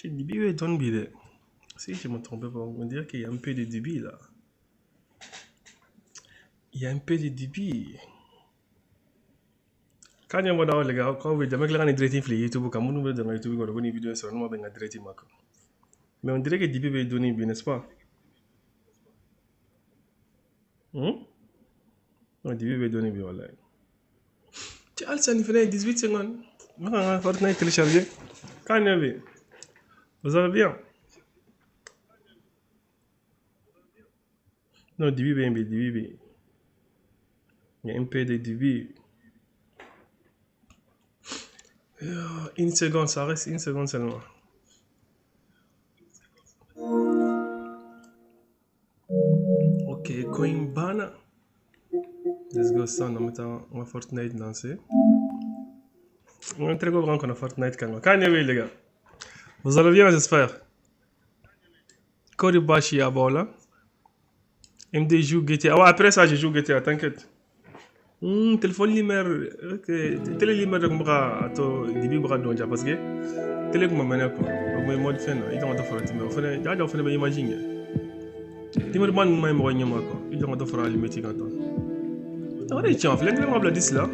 Dibi bɛ dɔɔni bi dɛ. Si je me trompe pas, on dirait qu'il y a un peu de débit là. Il y a un peu de débit. Quand il y a un les gars, quand vous avez un direct sur YouTube, quand vous avez dans YouTube, vous avez une vidéo sur nous, vous avez un direct. Mais on dirait que débit va donner bien, n'est-ce pas? Non, débit va donner bien, voilà. Tu as ça, il fait 18 secondes. Non, Fortnite téléchargé. Quand il y avait. Vous allez bien? Non, débit bien, débit bien. Il y a un peu de débit. Une seconde, ça reste une seconde seulement. Ok, Coinbana. Let's go, ça, on va Fortnite lancer. On est très grand qu'on a Fortnite quand même. Les gars. Vous allez bien, j'espère. Koribashi Abola. MD joue GTA. Ouais, après ça, je joue GTA, t'inquiète. Téléphone limer. Ok. Télé limer, donc, to début bras donc parce que télé comme maintenant quoi. Donc mais mode fin, il doit faire mais au fait, il doit faire imagine. Limer man mai mo nyama quoi. Il doit faire limite quand on. On est tiens, flène on va 10 là.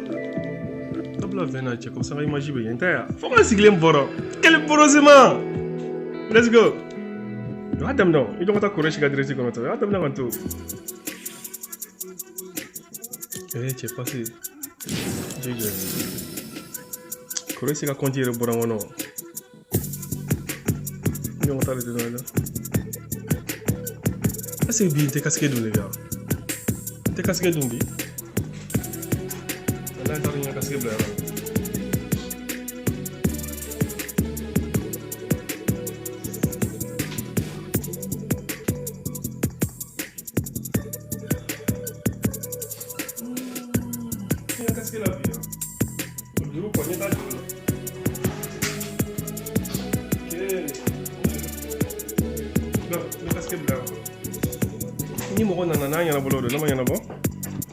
Tabla 20 comme ça imagine bien. Faut qu'on sigle boro. Quel borosement. Let's go. Attends non, il doit courir chez direct comme ça. Attends non tout. Eh, tu es passé. GG. Courir chez conti le borango non. Il doit t'arrêter là. Ah c'est bien, t'es casqué d'où les gars. T'es casqué d'où bi. Là, t'as rien casqué blanc.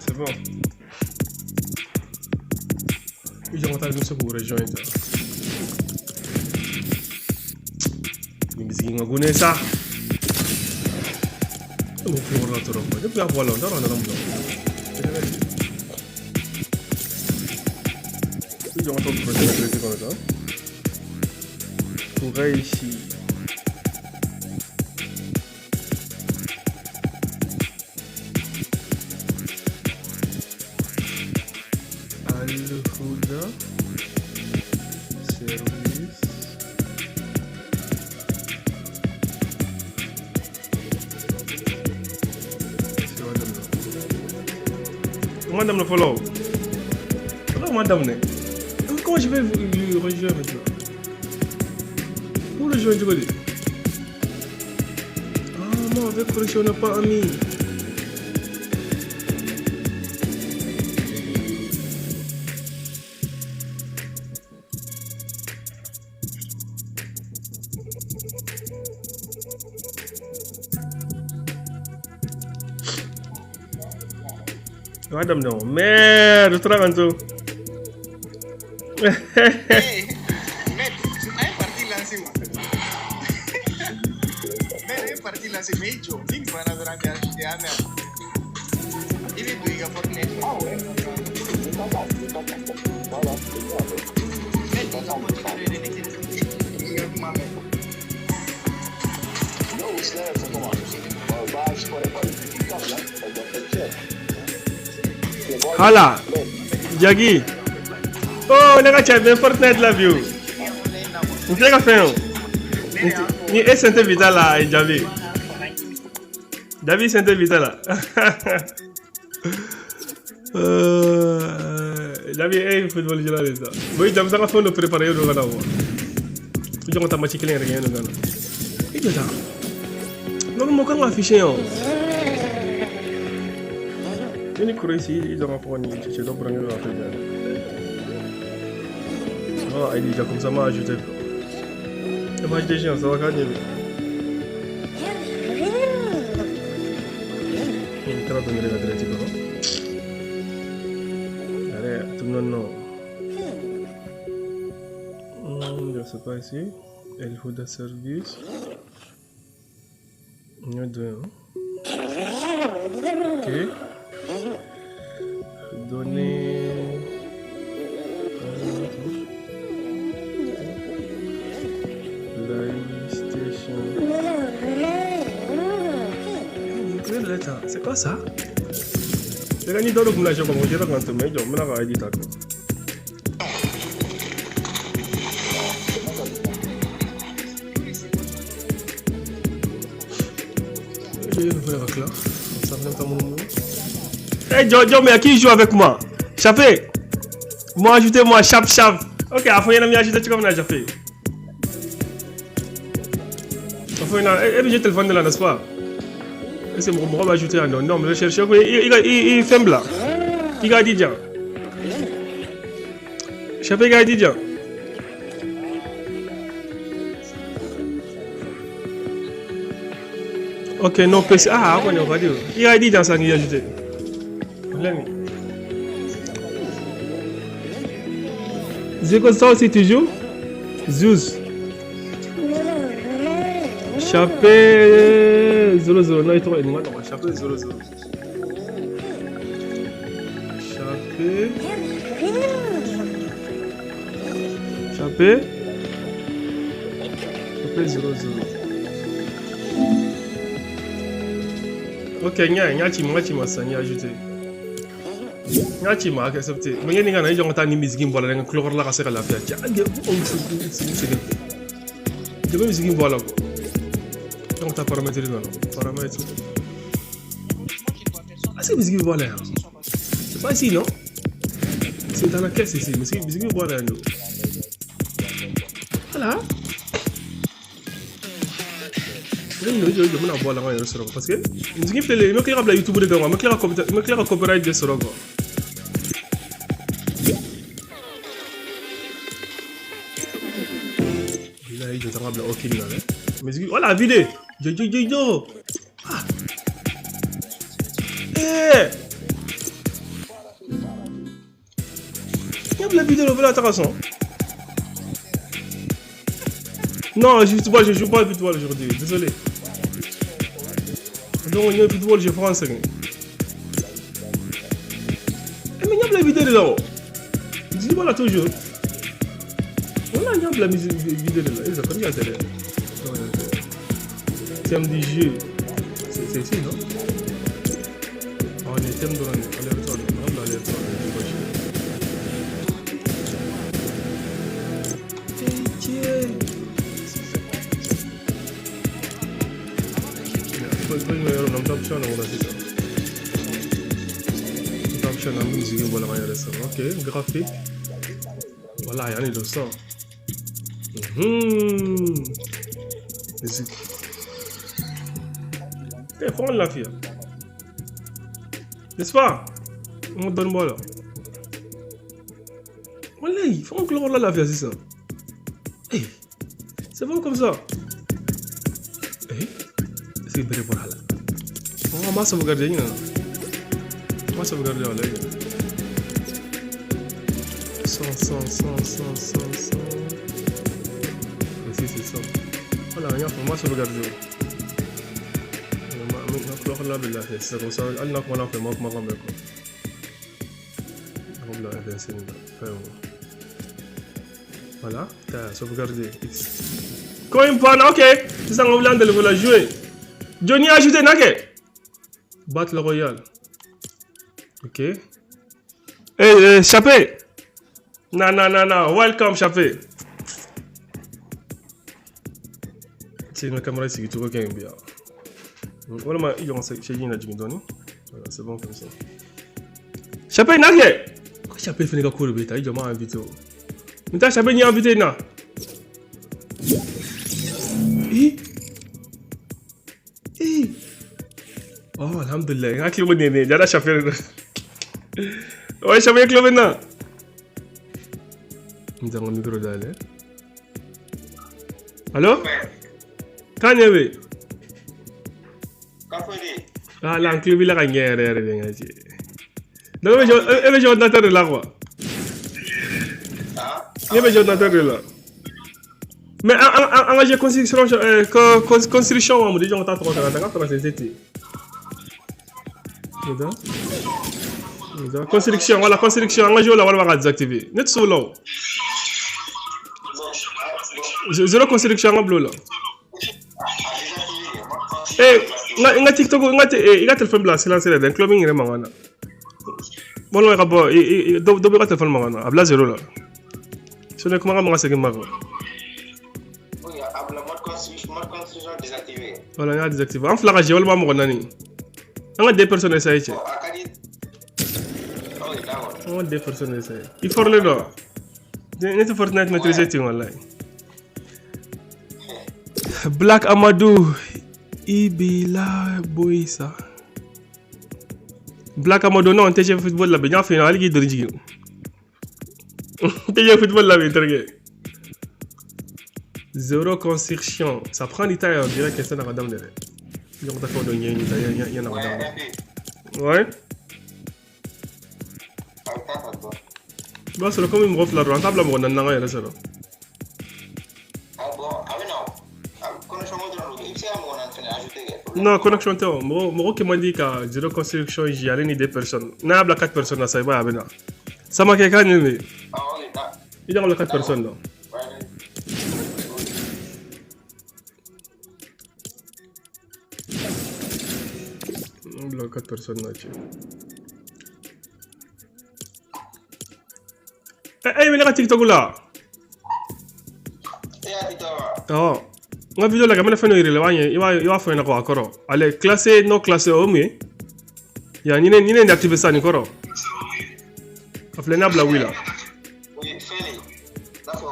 C'est bon. Ils ont entendu ce pour rejoindre. Mais ça. Ils ont entendu pour réussir. Madame le follow. Madame, comment je vais lui rejoindre maintenant? Où le rejoindre? Ah, moi avec Kourechi, on n'est pas amis. Madame non, merde, tu tout. Hey, maître, un parti lancé. Mais un parti lancé, mais il joue. Il va dans la il est doué Fortnite. Ah ouais. Hala, Jaggi. Oh, les gars, tu as bien Fortnite la view. Vous faites quoi faire? Ni et Sainte Vita là, et Javi. Javi Sainte Vita là. Javi, hey, football là ça. Oui, Javi ça va faire nous préparer au Ghana. Tu as un match qui est rien au Ghana. Et là. Non, mais quand on affiche hein. Ini Croatie, ils ont appris à se prendre la tête. Ah, il est déjà comme ça, m'a ajouté. Le match des gens, ça va gagner. Il est très bien l'Atlético. Allez, tout le monde non. Je ne sais pas ici. El Huda Service. 2. Ok. Donner. PlayStation. C'est quoi ça? C'est la nuit dans le comme je Hey Jojo, mais à qui joue avec moi? Chapé. Moi, ajoutez-moi, chap chap. Ok, à fond, il y a un ajouté comme ça, Chapé. Et j'ai le téléphone de là, n'est-ce pas? C'est mon va ajouter un nom. Non, mais je cherche. Il fait là. Il a dit déjà. Chapé, il a dit déjà. Ok, non, PC. Ah, on va dire. Il a dit dans ça, il a ajouté. C'est quoi ça aussi toujours? Zeus. Chapé 00. Non, il trouve. Non, Chapé 00. Chapé. Chapé. Chapé 00. Ok, nya chima sa nya ajouté. Nya chima accepté. Mais nya na ijo ngata ni musique mbola nga klor la ka se ka la fia. Je vais musique mbola ko. Donc ta paramètre non paramètre. Ah c'est musique mbola. C'est pas ici non? C'est dans la caisse ici, musique mbola non. Voilà. Parce que YouTube copyright de voilà vidéo. Jo. Ah. Eh. Il y a la vidéo la Non, je joue pas au football aujourd'hui, désolé. Donc, il y a football, je prends ça. Mais il y a la vidéo là. Je dis voilà toujours. Voilà, il y a la vidéo là. Ils ont connu la télé. Thème du jeu. C'est ici, non? On est thème de l'année. Aller-retour. On aller-retour. Ok, graphique. Voilà, il y a le son. Musique. Ok, faut la fille. N'est-ce pas? On donne moi là. Voilà, il faut que la fille, c'est ça. Hey, c'est bon comme ça. Hey, c'est vrai pour là. On va sauvegarder. On va sauvegarder là. 100, 100, 100, 100, 100, 100. Ici, c'est 100. Voilà, regarde, on va sauvegarder. C'est comme ça. Voilà, t'as sauvegardé. Coin pan, ok. C'est ça, on vient de le jouer. Johnny a ajouté Nake. Battle Royale. Ok. Hey, Chapé. Non, non, non, non. Welcome, Chapé. C'est une caméra ici qui te regarde bien. Voilà, il y a un Voilà, c'est bon comme ça. Chapé, Nake. Pourquoi Chapé fait une cour de bêta? Il m'a invité. Mais t'as Chapé n'y a invité, non? Eh? Eh? Oh, alhamdulillah. Jada Chapé. Ouais, Chapé, il maintenant. Nous avons un micro d'aller. Allô? Kanye? Ah, là, club il a gagné. Donc, je vais ordinateur de là, quoi. Je vais ordinateur de là. Mais engagé construction construction wa mu de ta tɔgɔ kan ka français tɛ. Construction, voilà, construction, engagé la walima ka désactiver. Ne tɛ se o la o. Zéro construction an ka bila o la. Eh, n ka TikTok, n ka i ka téléphone bila silence la dɛ, n tulo bɛ n yɛrɛ mankan na. Walima ka bɔ dɔ bɛ ka téléphone mankan na, a bila zéro la. Sinon kumakan man ka segin ma quoi. Oui, a bila mode construction désactivé. Voilà, n y'a désactivé. An fila ka jɛ walima mɔgɔ naani. An ka deux personnes essayer cɛ. Bon, a ka di. Ok, d'accord. An ka deux personnes essayer. I forlen don wa? Ne tɛ Fortnite maîtriser ten walayi. Black Amadou Ibila Boysa. Black Amadou non, n tɛ jouer football la bi, n y'a f'i ɲɛna hali k'i doni jigin. N tɛ jouer football la bi n terikɛ. Zéro construction. Ça prend du temps, on dirait que ça n'a pas daminɛ dɛ. Ɲɔgɔn tɛ fɛn dɔ ɲɛɲini ta yanni a ka daminɛ. Ouais. I b'a sɔrɔ komi mɔgɔ fila don, an t'a bila mɔgɔ naani na an ka yɛrɛ sɔrɔ. Non, connexion tɛ o. Mɔgɔ kɛ man di ka zéro construction ji ale ni deux personnes. N'a y'a bila quatre personnes na sisan, i b'a ye a bɛ na. Samakɛ k'a ɲɛ de. I y'a bila quatre personnes na. An bila quatre personnes na cɛ. Eh, bɛ ne ka TikTok la. Awɔ. N ka vidéo la kɛ, n bɛna fɛn dɔ yir'i la, i b'a ɲɛ, i b'a fɔ n ɲɛna ko a kɔrɔ. Ale classé non classé o ye mun ye? Yan ni ne nin activé sisan nin kɔrɔ. A filɛ n y'a bila oui la. Oui, fɛn de. N'a fɔ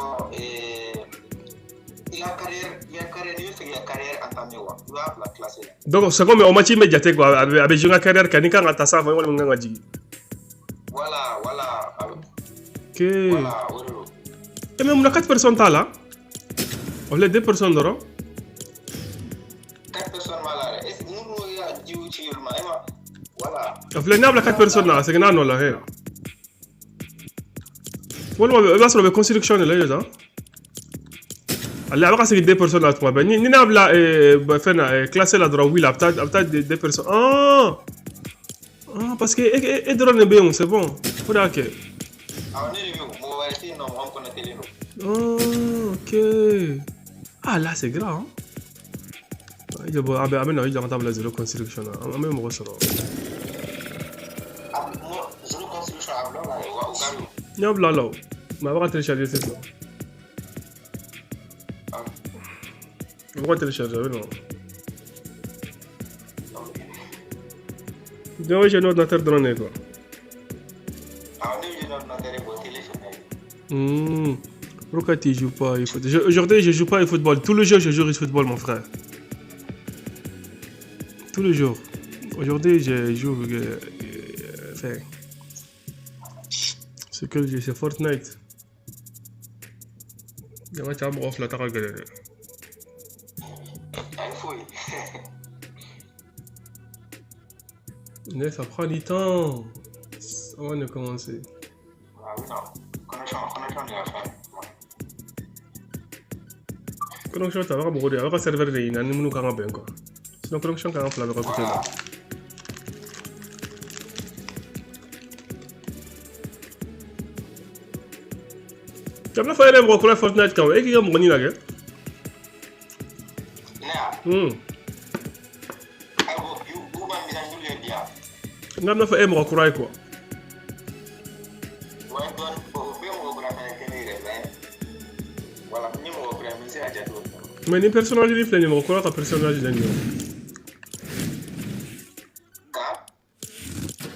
i ka carrière, n'i bɛ fɛ k'i ka carrière entamer wa, i b'a bila classé la. Donc c'est comme o match bɛ jate quoi, a bɛ jouer n ka carrière kan, ni kan ka taa sanfɛ walima n kan ka jigin. Voilà, voilà. Ok. Voilà, o de don. Eh mais mun na quatre personnes t'a la? O filɛ deux personnes dɔrɔn. 4 personnes b'a la dɛ. Est-ce que minnu y'a jiw ci olu ma, e ma voilà. A filɛ n'a bila quatre personnes na, a seginna a nɔ la hɛ. Walima i b'a sɔrɔ o bɛ construction de la i yɛrɛ. Ale a bɛ ka segin deux personnes na tuma bɛɛ. Ni n'a bila fɛn na classé la dɔrɔn oui la, a bɛ taa deux personnes. Ah ah, parce que e dɔrɔn de bɛ yen, c'est bon. O de y'a kɛ. Awɔ, ne de bɛ yen, mɔgɔ wɛrɛ tɛ yen nɔ, mɔgɔ min connecté len don. Ah, ok. Ah là c'est grave hein. I jɔ bɔ a bɛ na i jɔ an ka taa bila zéro construction na. An bɛ mɔgɔ sɔrɔ. Zéro construction a bila o la dɛ, o ka don. N y'a bila a la o. Mais a bɛ ka télécharger sisan. A bɛ ka télécharger, a bɛ na. Donc j'ai un ordinateur dɔrɔn de quoi. Awɔ, ne bɛ ordinateur ye, bon télé fɛnɛ ye. Pourquoi tu joues pas au foot? Aujourd'hui, je joue pas au football. Tous les jours, je joue au football, mon frère. Tous les jours. Aujourd'hui, je joue. Enfin, ce que je c'est Fortnite. Il y a un off la tarague. Mais ça prend du temps avant de commencer. Ah oui, non. Connexion de la fin. Connexion, ça va pas beaucoup. On va serveur de yin, nous nous quand bien quoi. Sinon connexion quand on fait la côté là. Tu as fait un gros Fortnite quand même. Et qui a mon là? Non. N'a fait un gros quoi. Mais ni personnage ni filɛ nin ye, mɔgɔ kura ka personnage de nin ye.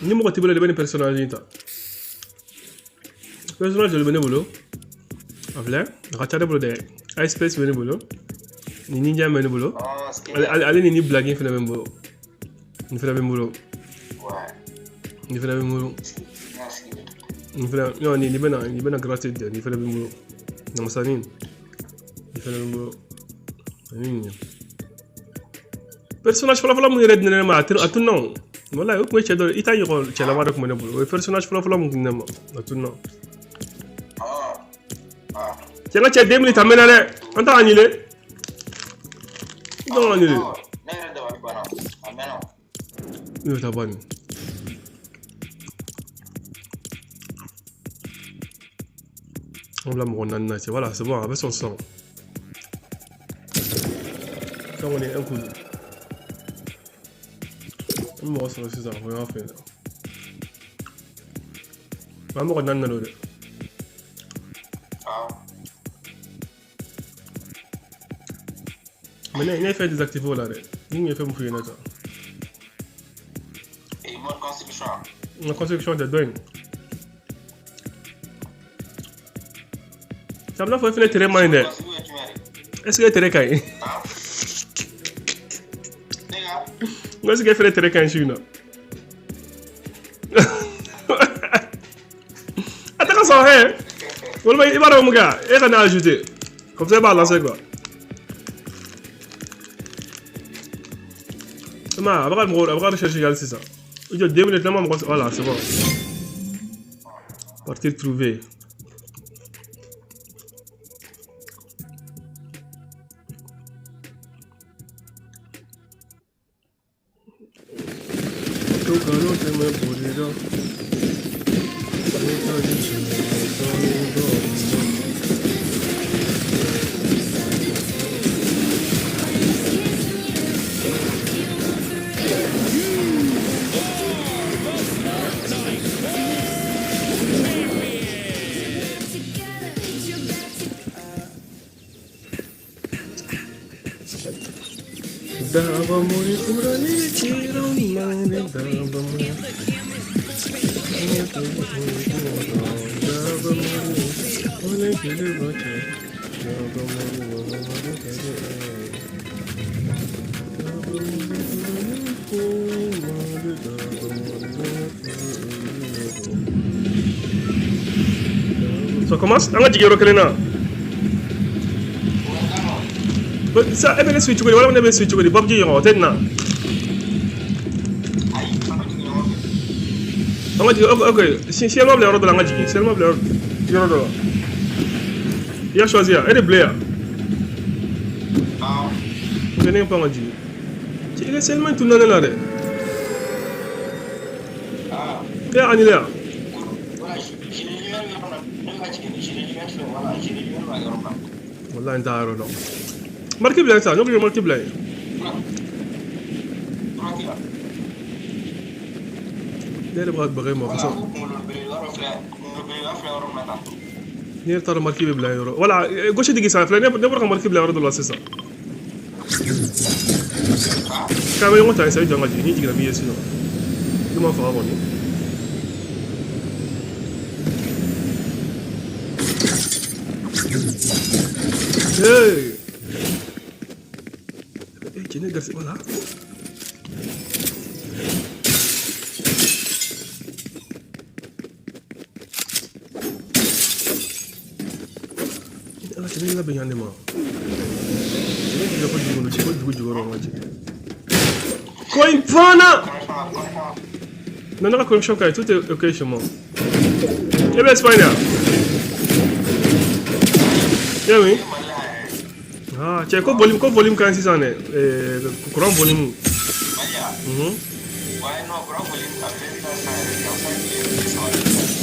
Ni mɔgɔ t'i bolo de bɛ nin personnage in ta. Personnage joli bɛ ne bolo? A filɛ, a ka ca ne bolo dɛ. Ice Space bɛ ne bolo. Nin ninja bɛ ne bolo. Ale ni blague fɛnɛ bɛ n bolo. Nin fɛnɛ bɛ n bolo. Nin fɛnɛ bɛ n bolo. Nin fɛnɛ, non, nin bɛna gratuit de, nin fɛnɛ bɛ n bolo. Namasanin. Nin fɛnɛ bɛ n bolo. Personnage fɔlɔ-fɔlɔ mun yɛrɛ di ne ma a tunna o. Walayi o tun ye cɛ dɔ ye, i t'a ɲɔgɔn cɛlama dɔ tun bɛ ne bolo. O ye personnage fɔlɔ-fɔlɔ mun di ne ma, a tunna. Cɛ n ka cɛ 2 minutes a mɛnna dɛ. An t'a annulé. I kan annulé. Ne yɛrɛ dabali banna a mɛnna. Ne bɛ taa ban nin. An bila mɔgɔ naani na cɛ, voilà, c'est bon, a bɛ sɔn sisan. Sisan kɔni un coup. An bɛ mɔgɔ sɔrɔ sisan o y'an fɛ. An mɔgɔ naani na don dɛ. Awɔ. Mais ne ye fɛn désactivé o la dɛ. Ni kun ye fɛn min f'u ɲɛna tan. Et mode construction. N ka construction tɛ dɔ in. Ça bɛna fɔ e fɛnɛ tere man ɲi dɛ. Construction ye jumɛn de? Est ce que e tere ka ɲi? Han? Ne ka? N ko est ce que e fɛnɛ tere ka ɲi su in na? A tɛ ka sɔn hɛ. Walima i b'a dɔn mun kɛ e ka ne ajouter. Comme ça i b'a lancer quoi. I m'a ye a bɛ ka mɔgɔw a bɛ ka recherche kɛ hali sisan. I jɔ 2 minutes n'an ma mɔgɔ sɔrɔ, voilà, c'est bon. Partir trouver. Ça commence? An ka jigin yɔrɔ kelen na. Sa e bɛ ne suit cogo di walima ne bɛ suit cogo di PUBG ɲɔgɔn o tɛ nin na. Ayi, an ka jigin ɲɔgɔn fɛ. An ka jigin, ok ok, siyɛlima bila yɔrɔ dɔ la an ka jigin, siyɛlima bila yɔrɔ dɔ la. I y'a choisi yan, e de bila yan. Awɔ. Ok, ne pan ka jigin. Cɛ i ka siyɛlima in tununa ne la dɛ. Ah. E y'a annulé yan. Voilà, gilet lumière bɛ yɔrɔ min na, ne bɛ ka jigin ni gilet lumière filɛ, voilà, gilet lumière b'a yɔrɔ min na. Walahi n t'a yɔrɔ dɔn. Marque bila yen sisan, ne ko marque bila yen. Droite la. Ne yɛrɛ bɛ ka baga e ma Voilà, kosɛbɛ. ko kunkolo belebeleba dɔ filɛ, kunkolo belebeleba filɛ yɔrɔ min na tan. Ne yɛrɛ t'a dɔn marque bɛ bila yɔrɔ. Voilà, gauche digi sisan filɛ, ne bɔra ka marque bila yɔrɔ dɔ la sisan. Ah. K'an bɛ ɲɔgɔn ta sisan, i jɔ an ka jigin, n'i jiginna n b'i ye sinon. Ne ma faga kɔni. Hey! Eh, cɛ ne garisɛgɛ voilà. Ala cɛ ne labɛn yan de ma. Cɛ ne jigin fo dugu kɔnɔ, fo dugu jukɔrɔ n ka jigin. Ko in fana! Connexion, connexion. Non, ne ka connexion ka ɲi, tout est ok chez moi. E bɛ Espagne yan? E oui? Ne Mali la yɛrɛ. Ah, cɛ ko volume ka ɲi sisan dɛ. Courant volume. Mali ya? Mhm. Ouais, non, courant volume a bɛɛ bɛ taa san yɛrɛ de, a bɛ taa tile 3 de.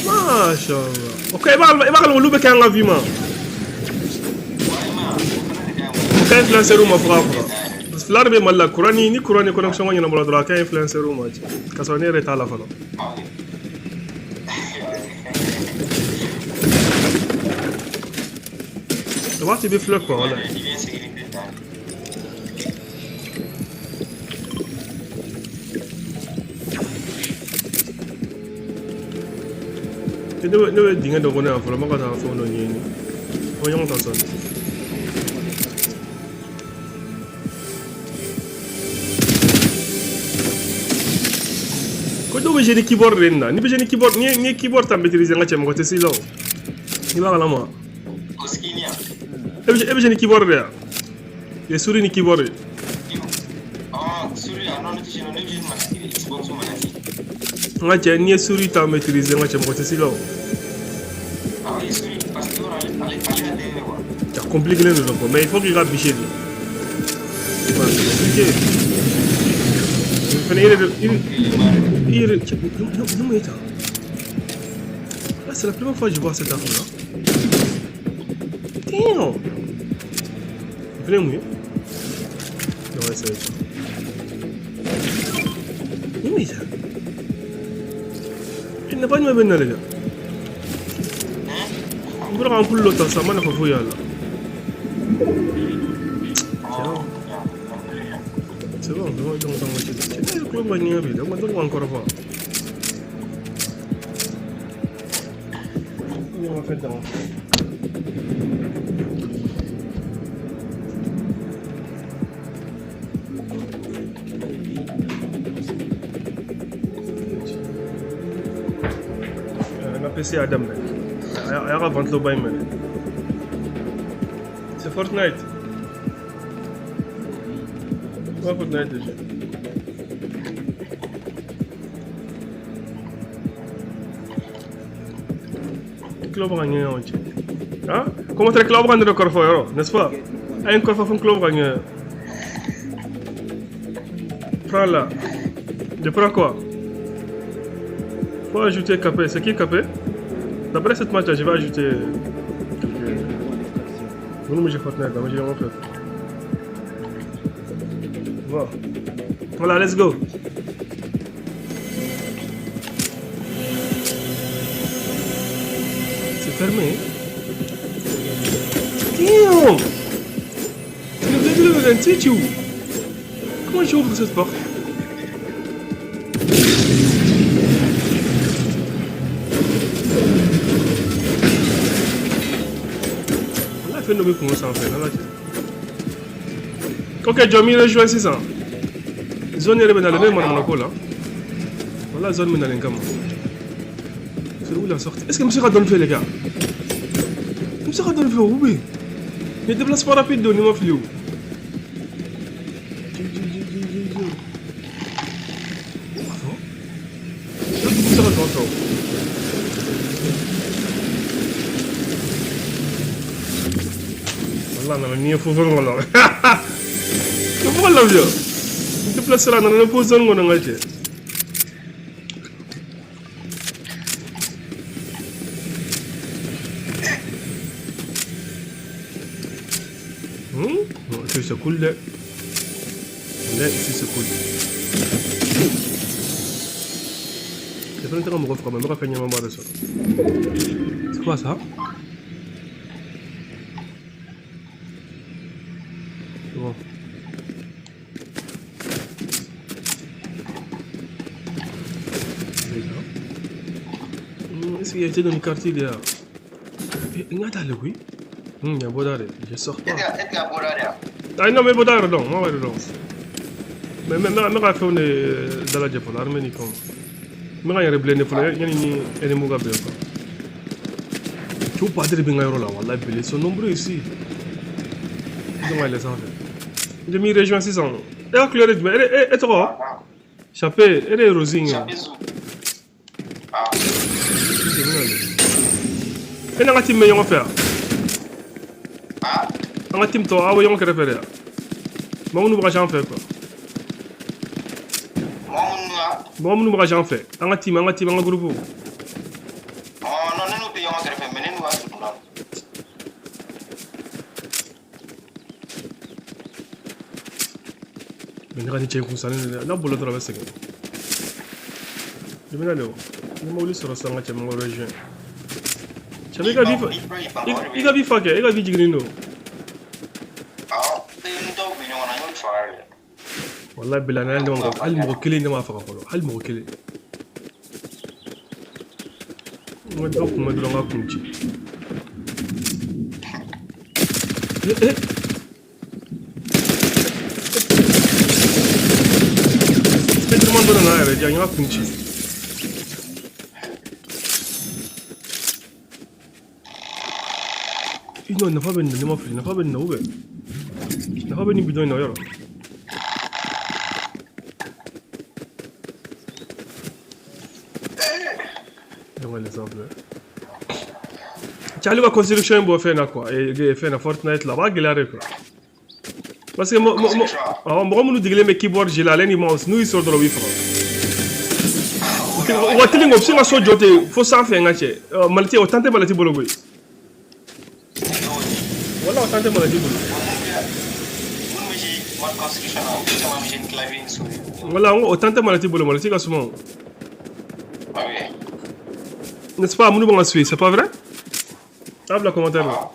Mashallah. Ok, i b'a kalama olu bɛ kɛ an ka vie ma. Ouais, ma, o fana de ka ɲi. O ka influenceur ma fo k'a faga. Parce que fila de bɛ Mali la, courant ni courant ni connexion ko ɲɛnabɔra dɔrɔn a ka influenceur ma cɛ. K'a sɔrɔ ne yɛrɛ t'a la fɔlɔ. Ah oui. O waati bɛ filɛ quoi, wala. I bɛ sécurité ta. Ne bɛ dingɛ dɔ kɔnɔ yan fɔlɔ, n bɛ ka taa fɛn dɔ ɲɛɲini. An bɛ ɲɔgɔn ta sɔɔni. Ko dɔw bɛ jouer ni keyboard de ye nin na. N'i bɛ jouer ni keyboard, n'i ye keyboard ta maîtriser n ka cɛ, mɔgɔ tɛ s'i la o. N'i b'a kalama. O skin ya. E bɛ jouer ni keyboard de ya? Ye souris ni keyboard ye. Ah, souris, ah non, ne tɛ jouer, ne bɛ jouer ni manette de ye, Xbox manette. N ka cɛ, n'i ye souris ta maîtriser n ka cɛ, mɔgɔ tɛ s'i la o. Ah oui, souris, parce que yɔrɔ ale ale ale y'a den de quoi. C'est compliqué de quoi, mais il faut qu'il bûcher. C'est compliqué. Là, c'est la première fois que je vois cette arme là. Damn! Venez mouiller. Non, ouais, ça va être. Mais ça. Il n'a pas de même les gars. On va un peu l'autre, ça m'a pas fouillé là. C'est bon, on va donc on va encore voir. On va faire dans. PC Adam. C'est Fortnite. Ouais, Fortnite déjà. Club gagné. Hein? Comment tu club gagné le corps, n'est-ce pas? Un corps font club gagné. Prends là. Je prends quoi? Faut ajouter KP. C'est qui KP? D'après cette match là, je vais ajouter quelques. Non, mais j'ai Fortnite, moi j'ai vraiment fait. Bon. Voilà, let's go. C'est fermé. Damn! Comment j'ouvre cette porte? Ok, Jomi rejoint 6 ans. Zone est dans le même Monaco là. Voilà, zone est dans le C'est où la sortie? Est-ce que monsieur Radon fait les gars? Monsieur Radon fait où? Ne déplace pas rapide, donnez-moi flou. Voilà, on a faux là. Voilà, vieux. Déplace là, on a posé on a été. C'est cool là. Là, ici c'est cool. C'est pas un peu ça. C'est quoi ça? Bon. Est-ce qu'il y a été dans le quartier là? Il y a oui. Il y a Bodare, je sors pas. Ah non, mais Bodare, non, moi non. Mais mais mais fait on est dans la Japon, l'armée comme. Mais il y a blende pour il y a ni muga bien quoi. Tu pas dire bien là, wallah, ils sont nombreux ici. Ils ont les enfants. Je m'y rejoins 6 ans. Et la couleur est toi. Chapé, elle est rosine. Ah. Et n'a team meilleur faire. Ah. On team toi, ah oui, on crée faire. Mais on nous va jamais faire quoi. Bon, nous va jamais faire. On team, on groupe. Oh non, nous payons on crée mais nous va Mais ne cɛ kun sanni n'a bolo dɔrɔn a bɛ sɛgɛn. I bɛna de o. Ni mobili sɔrɔ sisan ka cɛ mɔgɔ rejoint. Cɛ i ka bi fa i ka bi fa kɛ i ka bi jiginnen don. Awɔ, ni dɔw bɛ ɲɔgɔn na n y'olu faga yɛrɛ. Walahi bilahi n'ale ma hali mɔgɔ kelen ne m'a faga fɔlɔ hali mɔgɔ kelen. N ka dɔ kun bɛ dɔrɔn n ka kun ci. Eh Spiderman dɔ nana a yɛrɛ diya n y'a kun ci. I non nafa bɛ nin na ne ma fili nafa bɛ nin na ou bien nafa bɛ nin bidɔn in na yɔrɔ. Donc les exemples. Cɛ, hali ka construction in bɔ fɛn na quoi, fɛn na Fortnite la, a b'a gɛlɛya de quoi. Parce que awɔ, mɔgɔ minnu degelen bɛ keyboard jeu la, ale ni mouse, n'u y'i sɔrɔ dɔrɔn u b'i faga. U ka teli, u bɛ se ka so jɔ ten fo sanfɛ. N ka cɛ, maliti o tan tɛ maliti bolo koyi. Wala o tan tɛ maliti bolo. Wala n ko o tan tɛ maliti bolo, maliti ka suma o. N'est-ce pas, minnu bɛ ka suivre, c'est pas vrai? A bila commentaire la.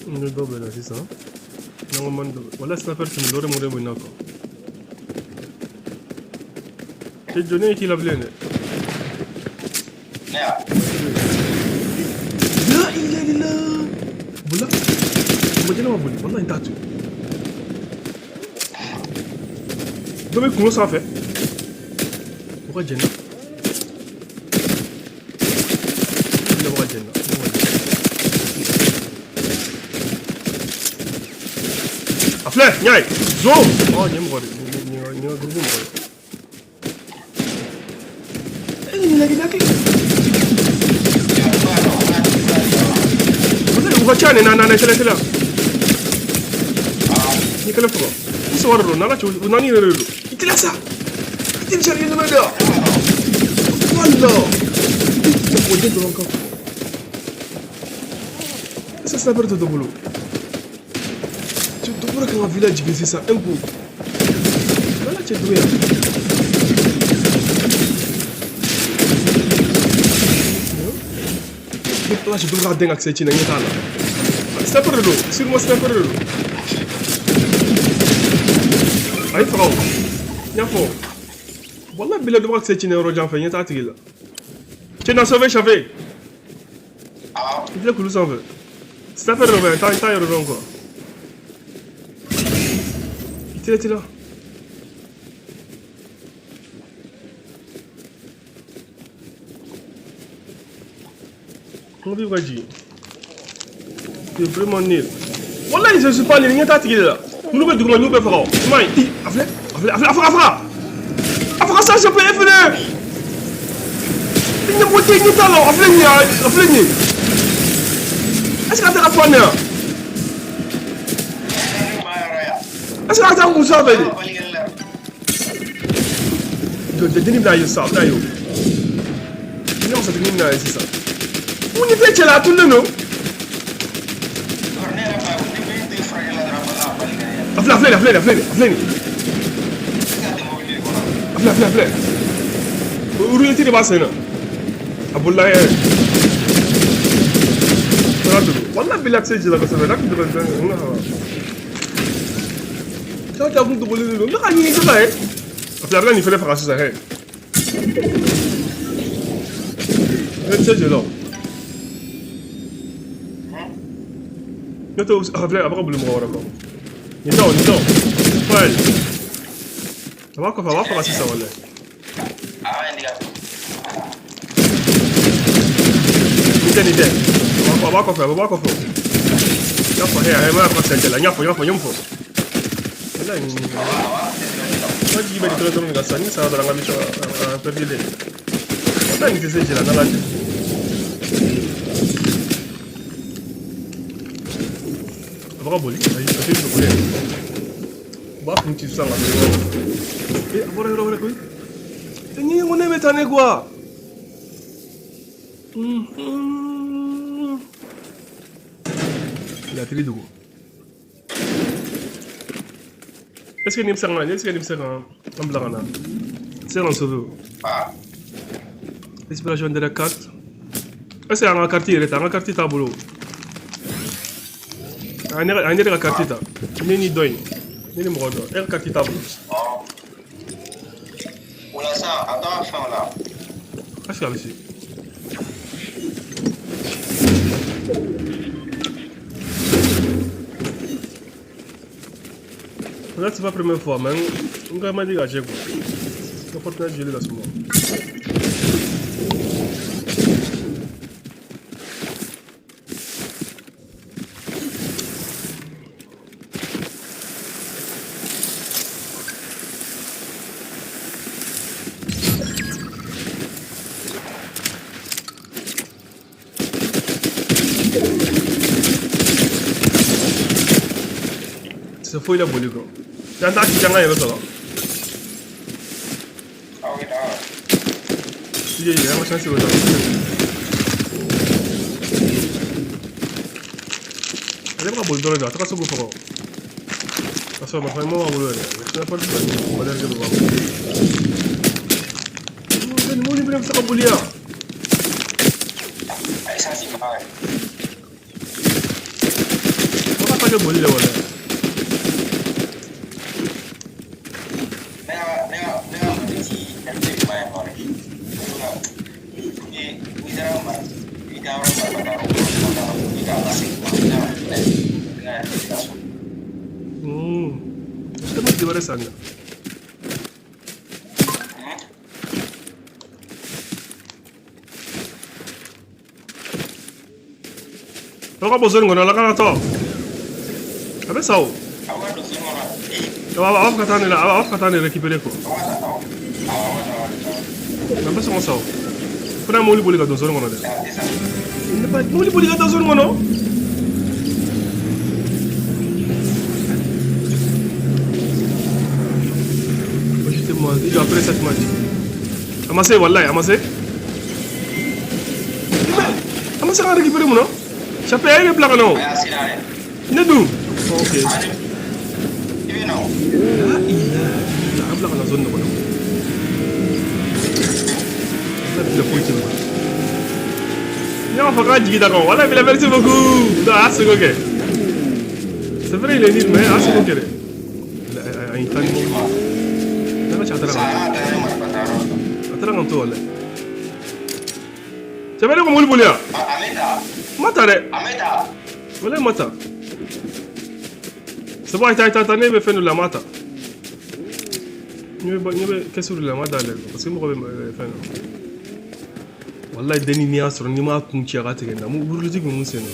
Ne dɔ bɛ na sisan n'an ko man dɔ wala sniper tun dɔ de mun de bɛ na quoi. Cɛ, jɔnni ye k'i la bilen dɛ? La ilaha illallah. Wala mɔgɔ ɲɛnama boli, wala n t'a to dɔ bɛ kungo sanfɛ o ka jɛn na. Ne bɛ ka jɛn na, ne bɛ ka jɛn. A filɛ n y'a ye zo. Ɔ, nin ye mɔgɔ de nin ye, groupe mɔgɔ de. E nin lajɛ n'a kɛ. U ka ca nin na na tɛlɛ tɛlɛ. Ni kɛlɛ faga i saba de don n'ala cɛ, u naani yɛrɛ de don. I tɛlɛ sa, i tɛ sariya dɛ. Wala o den dɔrɔn kan. Est-ce que sniper tɛ dɔ bolo? Cɛ, dɔ bɔra ka n ka village jigin sisan un coup. N'ala cɛ, dugu yan. Ni place dɔ bɛ ka den ka kisɛ ci na, ɲɛ t'a la. Sniper de don, sûrement sniper de don. A ye faga o. N y'a fɔ. Walahi bilahi, dɔ bɛ ka kisɛ ci na yɔrɔ jan fɛ, ɲɛ t'a tigi la. Cɛ, na sauver Chafe. I filɛ kulu sanfɛ. Sniper dɔ bɛ yan, n t'a yɔrɔ dɔn quoi. I teliya teliya. N ko b'i ka jigin. Tu es vraiment nul. Wallahi, je suis pas nul, ɲɛ t'a tigi de la. Minnu bɛ duguma, n y'u bɛɛ faga o. I m'a ye, i a filɛ, a filɛ, a filɛ, a faga, a faga. A faga sa, je peux e fɛnɛ. I ɲɛ bɔ tɛ, ɲɛ t'a la, a filɛ nin ye, a filɛ nin ye. Est-ce que a tɛ ka fɔ nin ya? Est-ce que a tɛ ka kun sanfɛ de? Jɔ, jɔ, denni bɛna ye sisan, a bɛna ye o. Ne masatigi bɛna ye sisan. Mun ɲɛ tɛ cɛ la, a tununnen don. A filɛ, a filɛ, a filɛ, a filɛ, a filɛ nin. A filɛ, a filɛ, a filɛ. Roulette de b'a sen na. A bolila yɛrɛ. Taga dogo. Walahi bilahi, a tɛ se ji la kosɛbɛ. N'a tun tɛ fɛn n ka taa taa kun dogolen de don. N bɛ ka ɲini sisan ye. A filɛ, a bɛna nin fɛnɛ faga sisan hɛ. Ne tɛ se ji la o. Ne tɛ a filɛ, a bɛ ka boli mɔgɔ wɛrɛ kɔ. Nin tɛ o, nin tɛ o. Fayɛli. A b'a kɔfɛ, a b'a faga sisan walahi. Nin tɛ, nin tɛ. A b'a kɔfɛ, a b'a kɔfɛ. N y'a fɔ hɛ, a m'a faga siɲɛ la. N y'a fɔ, n y'a fɔ, n ye mun fɔ? Walahi, nin ma jigi bɛ nin dɔrɔn dɔrɔn de kan sisan. Ni sara dɔrɔn, an ka mission a perdu dɛ. Walahi, nin tɛ se ji la n'Ala cɛ. A bɛ ka boli, ayi, a tɛ dogo dɛ. U b'a kun ci sisan ka don yɔrɔ. Eh, a bɔra yɔrɔ wɛrɛ koyi. E ɲɛ ko ne bɛ taa ne quoi. Latiri dogo. Est-ce que nin bɛ se ka na? Est-ce que nin bɛ se ka an bila ka na? Se ka n sauver o. Inspiration de la carte. Est-ce que an ka carte yɛrɛ ta? An ka carte t'a bolo. A ne a ne ka carte ta. Ne ni dɔ in. Ne ni mɔgɔ dɔ. E ka carte t'a bolo. O la sisan, a tɔ ka fɛn o la. Est-ce que a bɛ se? Là, c'est pas la première fois, mais n ka man di ka cɛ quoi. N ka Fortnite joli ka suma. C'est faux, il a volé quoi. J'entends qu'il y a un ça va. Ah oui, d'accord. Il y a un chance, c'est ale bɛ ka boli dɔrɔn de a taga se k'o faga ka sɔrɔ marifa ɲuman b'a bolo yɛrɛ sniper fila ni valeur de b'a bolo mobili fɛnɛ bɛ se ka boli yan A essence faga yɛrɛ. Baga ta kɛ boli la wala Ne ka mobili ti MT ɲuman ye kɔrɔ. Ni n'i taara mara i ka yɔrɔ mara ka taa yɔrɔ kura la i k'a lasegin i ka i ka so. Ne ma di wɛrɛ san dɛ. Aw ka bɔ zone kɔnɔ lakanatɔ a bɛ sa o. Aw ka don zone kɔnɔ. A b'a fɔ ka taa ne la, a b'a fɔ ka taa ne récupérer quoi. Aw ka taa aw awɔ aw ka taa A bɛ sɔn ka sa o. Fo n'a ye mobili boli ka don zone kɔnɔ dɛ. A tɛ sa. Ne ba mobili boli ka don zone kɔnɔ. Ajoutez-moi, il après cette match. Amassé, wallahi, amassé. Amassé ka récupérer mun na? Chape, a ye ne bila ka na o. A y'a sira dɛ. Ne dun. Ok. Ale i bɛ na o. La ilaha illallah, an bila ka na zone de kɔnɔ. Ala bila foyi tɛ ma. N y'a fɔ k'a jigi da kan, walahi bila, merci beaucoup. Non, a y'a seko kɛ. C'est vrai, il est nul, mais a y'a seko kɛ dɛ. A ye tan ni ne ka cɛ a taara Sa ka a y'a ta ne marifa ta yɔrɔ la. A taara ka to walahi. Cɛ bɛ ne ko mobili boli yan. A bɛ ta. N ma ta dɛ. A bɛ ta. Walahi n ma ta. C'est bon, ayi ta ayi ta ta ne bɛ fɛn dɔ la, n ma ta. N bɛ kɛsu dɔ la, n ma dayɛlɛ parce que mɔgɔ bɛ fɛn na. Wallahi denni n'i y'a sɔrɔ n'i m'a kun ci a ka tigɛ n na, wurudi kun mun sen na.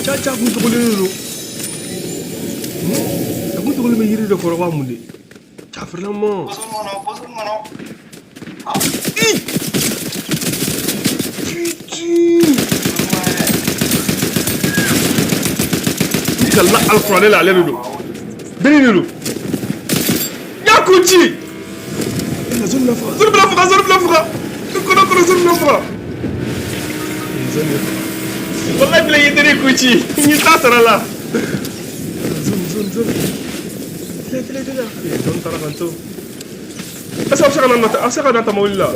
Ca ca kun dogolen de don. A kun dogolen bɛ yiri dɔ kɔrɔ wa mun de? Ca vraiment. Bɔ zone kɔnɔ, bɔ zone kɔnɔ. Ih! Putain! N kalila alikuranɛ la ale de don. Denni de don. N y'a kun ci! Zone bɛna faga, zone bɛna faga, zone bɛna faga. N kɔnɔ kɔnɔ zone bɛna faga. Zone bɛna faga. Wallahi bila i ye denni kun ci. N y'i ta sara la. Zone, zone, zone. Tila, tila, tila. Zone taara ka n to. Est-ce que a bɛ se ka na nɔfɛ, a bɛ se ka na ta mobili la?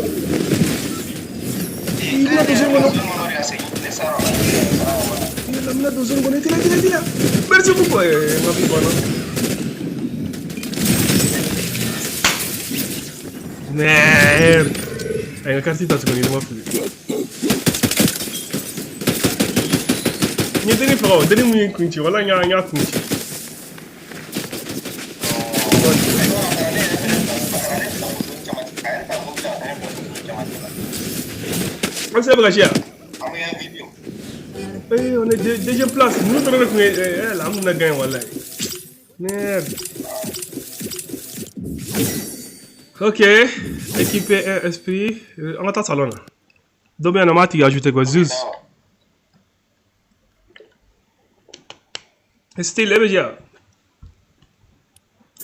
I bɛna don zone kɔnɔ. Zone kɔnɔ de ka segin. Ne sara o la. Ne sara o la. Yala n bɛna don zone kɔnɔ. Tila, tila, tila. Merci beaucoup. N ka bi banna. Merde. A ye n ka carte ta tuguni, ne ma fili. N ye denni faga o, denni mun ye n kun ci, walahi n y'a kun ci. An se bɛ ka si yan. Eh, on est deuxième place. Nous dɔrɔn de kun ye eh la an kun na gagné walahi. Merde. Ok, équipé un esprit. An ka taa salon na. Dɔ bɛ yan nɔ, n b'a tigi ajouter quoi, Zeus. Style, e bɛ jɛ?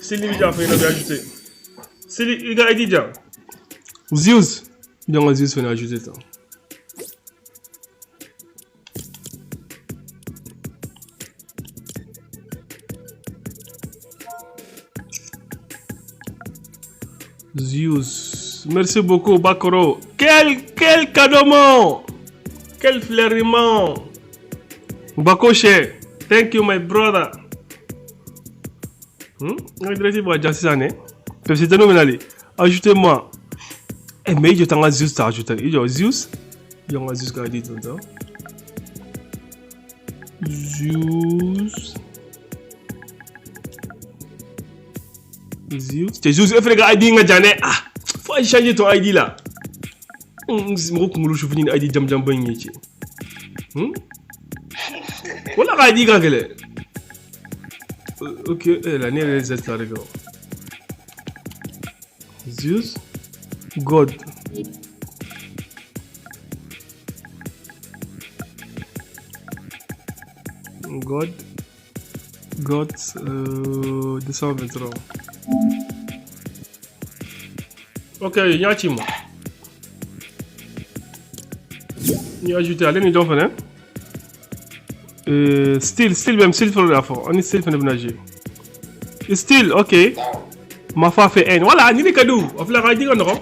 Style bɛ jɛ a fɔ ɲɛna bɛ ajouter. Style, i ka ID di yan. Zeus. Donc Zeus fana ajouter tan. Zeus. Merci beaucoup, Bakoro. Quel cadeau! Quel fleuriment! Bakoshe. Thank you, my brother. Ajoutez-moi. Eh, mais il y a Zeus, t'as ajouté. Il y a Zeus. Il y a Zeus qui a dit tout ça. Zeus. Zeus. C'est Zeus. Il faut que ID nga jane. Ah, faut changer ton ID là. Mɔgɔ kunkolo su fini ID jam jam ba in ye cɛ. Wala ka ID ka gɛlɛn. Ok, eh, la ne yɛrɛ ye Z fila de kɛ o. Zeus. God. God. Got 223. Ok, n y'a ci ma. N y'a ajouté ale ni jɔn fɛnɛ? Style, style même, style fɛnɛ de y'a fɔ. An ni style fɛnɛ bɛna jouer. Style, ok. Mafa fait N. Voilà, ni de ka di u. O filɛ ka di ka nɔgɔn.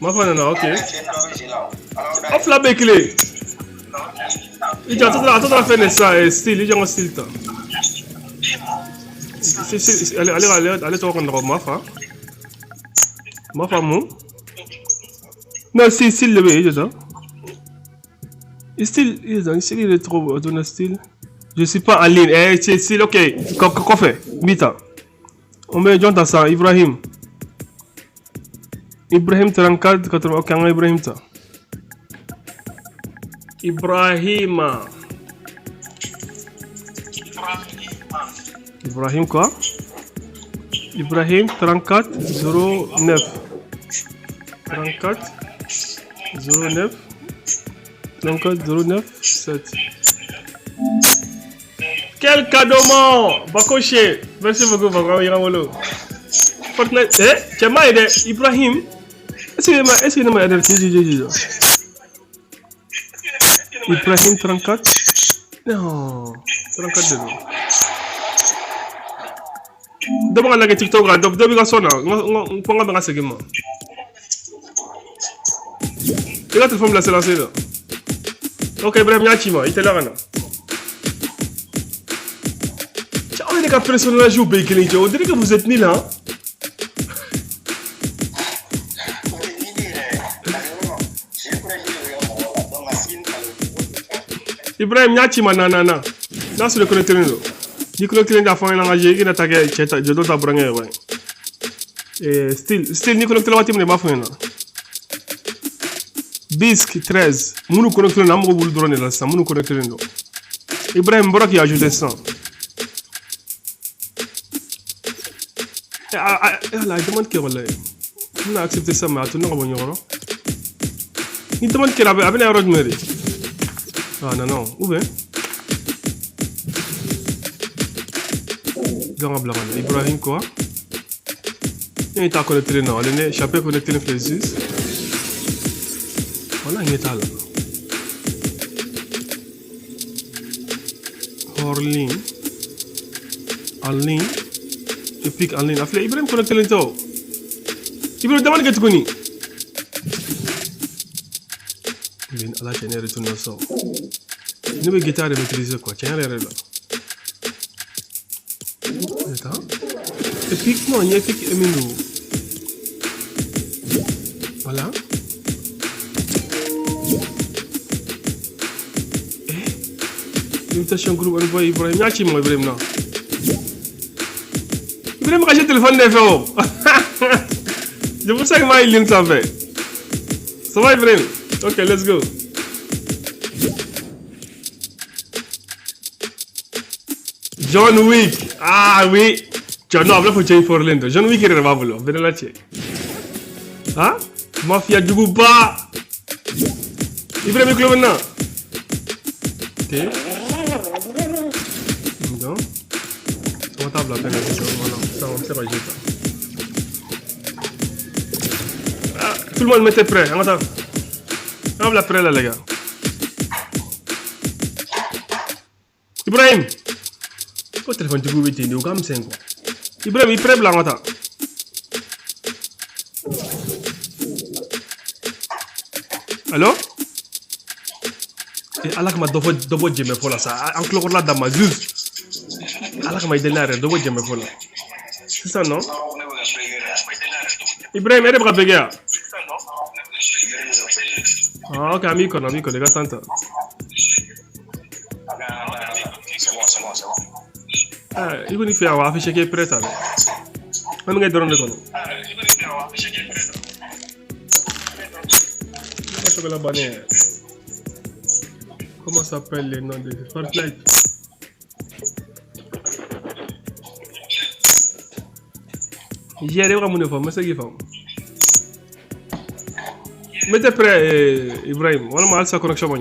Mafa nana, ok. Aw fila bɛɛ kelen. I jɔ, a tɔ tora fɛn de sisan, style, i jɔ n ka style ta. Ale ale ale tɔgɔ ka nɔgɔn Mafa. Mafa mun? Non, style, style de bɛ yen, i jɔ sa. Style, style, il est trop donné style. Je suis pas en ligne. Eh, c'est style, ok. Kɔfɛ, n b'i ta. On bɛ jɔn ta sisan? Ibrahim. Ibrahim 34 80. Ok, an ka Ibrahim ta. Ibrahima. Ibrahim quoi? Ibrahim 34 09. 34 09 34 09 7. Quel cadeau, mon Bakoché. Merci beaucoup, Bako Iramolo. Fortnite. Eh, cɛ ma ye dɛ, Ibrahim. Est-ce que ne ma aidé? Ibrahim 34. Non, 34 de don. Dɔ bɛ ka lajɛ TikTok kan, dɔ bɛ ka sɔn na, n ko n ka bɛ ka segin ma. I ka téléphone bila silencieux la. Ok, Ibrahim, n y'a ci ma, i teliya ka na. Cɛ, aw yɛrɛ ka personnage bɛɛ ye kelen cɛ, on dirait que vous êtes nuls, hein. Ibrahim, n y'a ci ma na na na. N'a sɔrɔ connecté don. Ni connecté da fɔ n ɲɛna n ka jeu, i kana taa kɛ cɛ ta jɔ dɔ ta burankɛ ye wa. Style, style ni connecté waati min na i b'a fɔ n ɲɛna. Bisc 13 minnu connecté don, an mago b'olu dɔrɔn de la sisan, minnu connecté don. Ibrahim bɔra k'i ajouté sisan. Ala, demande kɛ walayi. N bɛna accepter sisan mais a to ne ka bɔ ɲɔgɔn kɔrɔ. Ni demande kɛra a bɛ na yɔrɔ jumɛn de? Ah non non, ou bien jɔn ka bila ka na Ibrahim quoi? Ne t'a connecté non, ale ne chape connecté filɛ juste. Wala ɲɛ t'a la. Horlin en ligne, Epic en ligne. A filɛ Ibrahim connecté tɛ o. Ibrahim demande kɛ tuguni. Bin ala cɛ ne yɛrɛ tununa sisan. Ne bɛ guitare de maîtriser quoi, tiɲɛ yɛrɛ yɛrɛ la. Attends. Epic non, n ye Epic min don. Voilà. Eh? Invitation groupe envoyé Ibrahim. N y'a ci ma Ibrahim na. Ibrahim ka se téléphone de fɛ o. C'est pour ça que m'a ligne sanfɛ. Ça va Ibrahim? Ok, let's go. John Wick. Ah oui. Cɛ non, a bɛna fɔ cɛ in fɔrilen don. John Wick yɛrɛ de b'a bolo. Bɛɛ la cɛ. Ah? Mafia juguba. Ibrahim i tulo bɛ n na? Ok. Donc, on va taa bila fɛn na sisan. Voilà. Sisan an bɛ se ka jouer ta. Ah, tout le monde mettez prêt. An ka taa. An ka bila prêt la les gars. Ibrahim. Ko téléphone tigiw bɛ ten de, o ka misɛn quoi. Ibrahim i prêt bila an ka taa. Allo? Eh, ala kama dɔ fɔ dɔ bɔ jɛmɛ fɔ la sa, an tulokɔrɔla d'a ma juste. Ala kama i deli n'a yɛrɛ dɔ bɔ jɛmɛ fɔ la. Sisan nɔ? Ibrahim e de bɛ ka bɛɛ kɛ yan? Ah ok, an b'i kɔnɔ, an b'i kɔnɔ, i ka temps ta. Ah, i kɔni fɛ yan wa affiché k'e prêt ta dɛ. An bɛ kɛ dɔrɔn de kɔnɔ. Ne ka sɛbɛn bannen yɛrɛ. Comment s'appelle le nom de Fortnite? Yɛrɛ bɛ ka mun de fɔ? N bɛ se k'i faamu. Mettez prêt, Ibrahim. Voilà, ma sa connexion ma.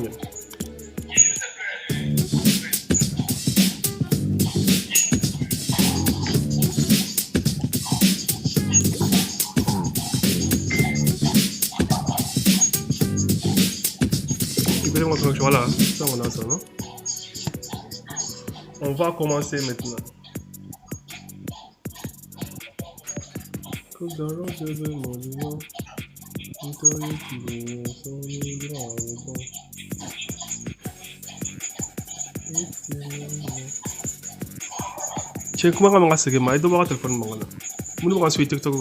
Ibrahim, ma connexion, voilà. Ça, on a ça, non? On va commencer maintenant. Cɛ kuma ka man ka segin ma i dɔ b'a ka telefɔni mankan na minnu bɛ ka suit TikTok.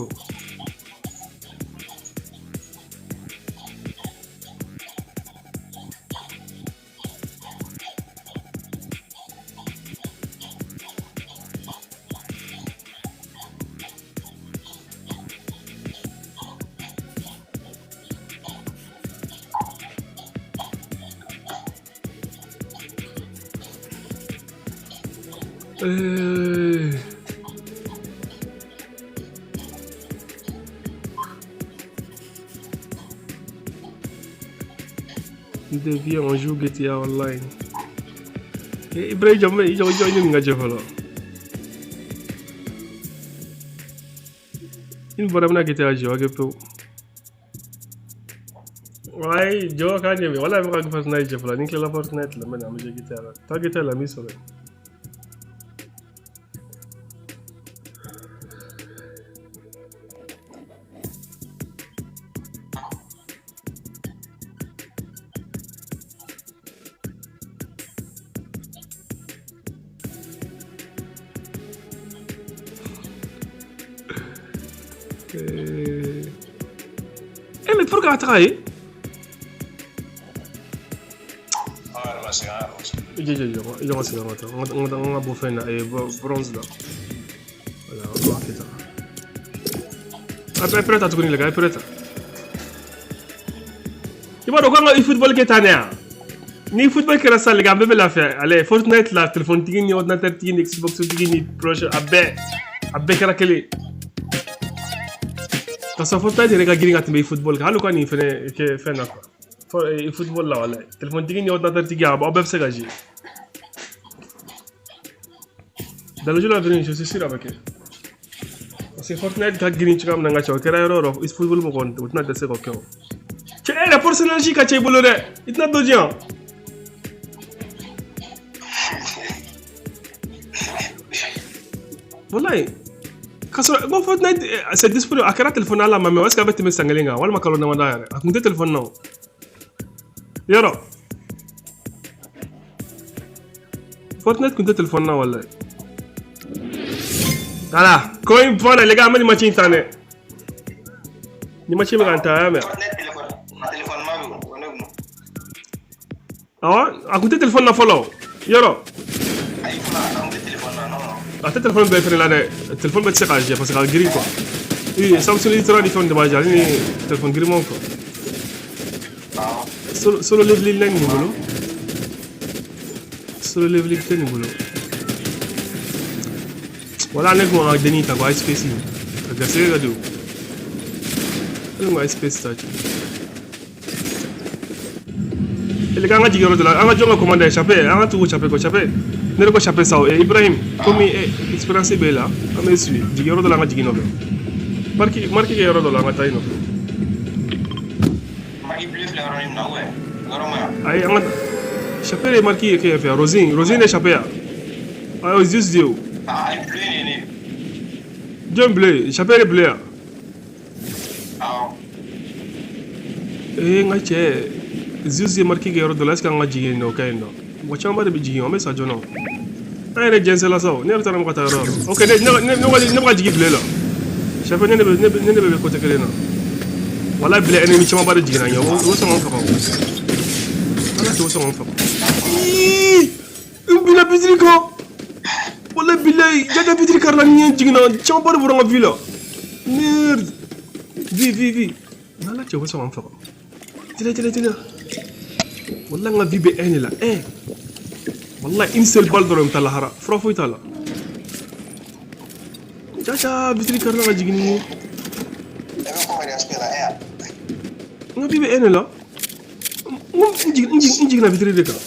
Devia on joue GTA Online. Ibrahim jɔ i jɔ i ɲininka cɛ fɔlɔ. I bɔra bɛna GTA jɔ kɛ pewu. Wayi jɔ k'a ɲɛ wala bɛ ka Fortnite jɛ fɔlɔ ni tilala Fortnite la n bɛ na an bɛ jɛ GTA la. Taa GTA la n b'i sɔrɔ yen. Eh mais pourquoi travailler? On a bouffé bronze là. Voilà, on va faire ça. Après, t'as tout les gars, après. Il va donc un football qui est en ni football qui reste les gars, même la faire. Allez, Fortnite là, téléphone tigi ni ordinateur tigi ni Xbox tigi ni proche abe kɛra kelen. Ka sɔrɔ Fortnite yɛrɛ ka girin ka tɛmɛ i football kan hali ka nin fɛnɛ kɛ fɛn na quoi. I football la walayi. Téléphone tigi ni ordinateur tigi aw bɛɛ bɛ se ka jouer. Dans le jeu à venir, je suis sûr avec eux. Parce que Fortnite ka girin cogoya min na n ka cɛ o kɛra yɔrɔ o yɔrɔ i football mɔgɔ o tɛna dɛsɛ k'o kɛ o. Cɛ e yɛrɛ personnage ka ca i bolo dɛ i tɛna dɔ di yan. Wallahi ka sɔrɔ ko Fortnite c'est disponible a kɛra téléphone la ma mais est-ce que a bɛ tɛmɛ san kelen kan walima kalo damadɔ yɛrɛ a kun tɛ téléphone na o yɔrɔ Fortnite kun tɛ téléphone na wallahi. Voilà ko in bɔra les gars an bɛ nin match in tan dɛ nin match in bɛ ka n ta a y'a mɛn. Awɔ a kun tɛ téléphone na fɔlɔ yɔrɔ. A tɛ téléphone bɛɛ fɛnɛ la dɛ téléphone bɛɛ tɛ se k'a jɛ parce que a girin quoi. Oui, Samsung Ultra ni fɛnw de b'a jɛ ale ni téléphone girimanw quoi. Solo leveling la nin bolo. Solo leveling tɛ nin bolo. Wala ne kun ka denni ta quoi ice space a garisɛgɛ ka di o. Ne kun ka ice space ta cɛ. Les gars, an ka jigin yɔrɔ dɔ la an ka jɔn ka commande échappé an ka tugu échappé kɔ échappé. Ne yɛrɛ ko échappé sa o Ibrahim komi expérience b'e la an bɛ suit jigin yɔrɔ dɔ la an ka jigin nɔfɛ. Marque kɛ yɔrɔ dɔ la an ka taa i nɔfɛ. Marque bleu filɛ yɔrɔ min na ou yɔrɔ ma yan. Ayi an ka échappé de marque kɛ yan fɛ Rosine de échappé yan. Ayi o juste de o. Ah ayi bleu de ne. Jɔn bleu échappé de bleu yan. Awɔ. Ee n ka cɛ Zeus ye marque kɛ yɔrɔ dɔ la est ce que an ka jigin yen nɔ o ka ɲi nɔ mɔgɔ camanba de bɛ jigin an bɛ sa joona o. An yɛrɛ jɛnsɛnla sa o ne yɛrɛ taara ka taa yɔrɔ o yɔrɔ ok ne bɛ ka jigin bleu la chef ne de bɛ côté kelen na walayi bleu ennemi camanba de jiginna ɲɛ o sɔn k'an faga o ala cɛ o sɔn k'an faga. Ii n binna bitiri kan walayi bilayi jaja bitiri karila ni ɲɛ jiginna camanba de bɔra n ka vie la merde vie n'ala cɛ o sɔn k'an faga teliya teliya teliya. Wallahi n ka vie bɛ 1 de la 1 wallahi une seule balle dɔrɔn bɛ taa lahara fura foyi t'a la caca bitiri karila ka jigin ni ye. E bɛ kɔfɛ de aspect la e ya. N ka vie bɛ e de la. N ko n jiginna vitre de kan.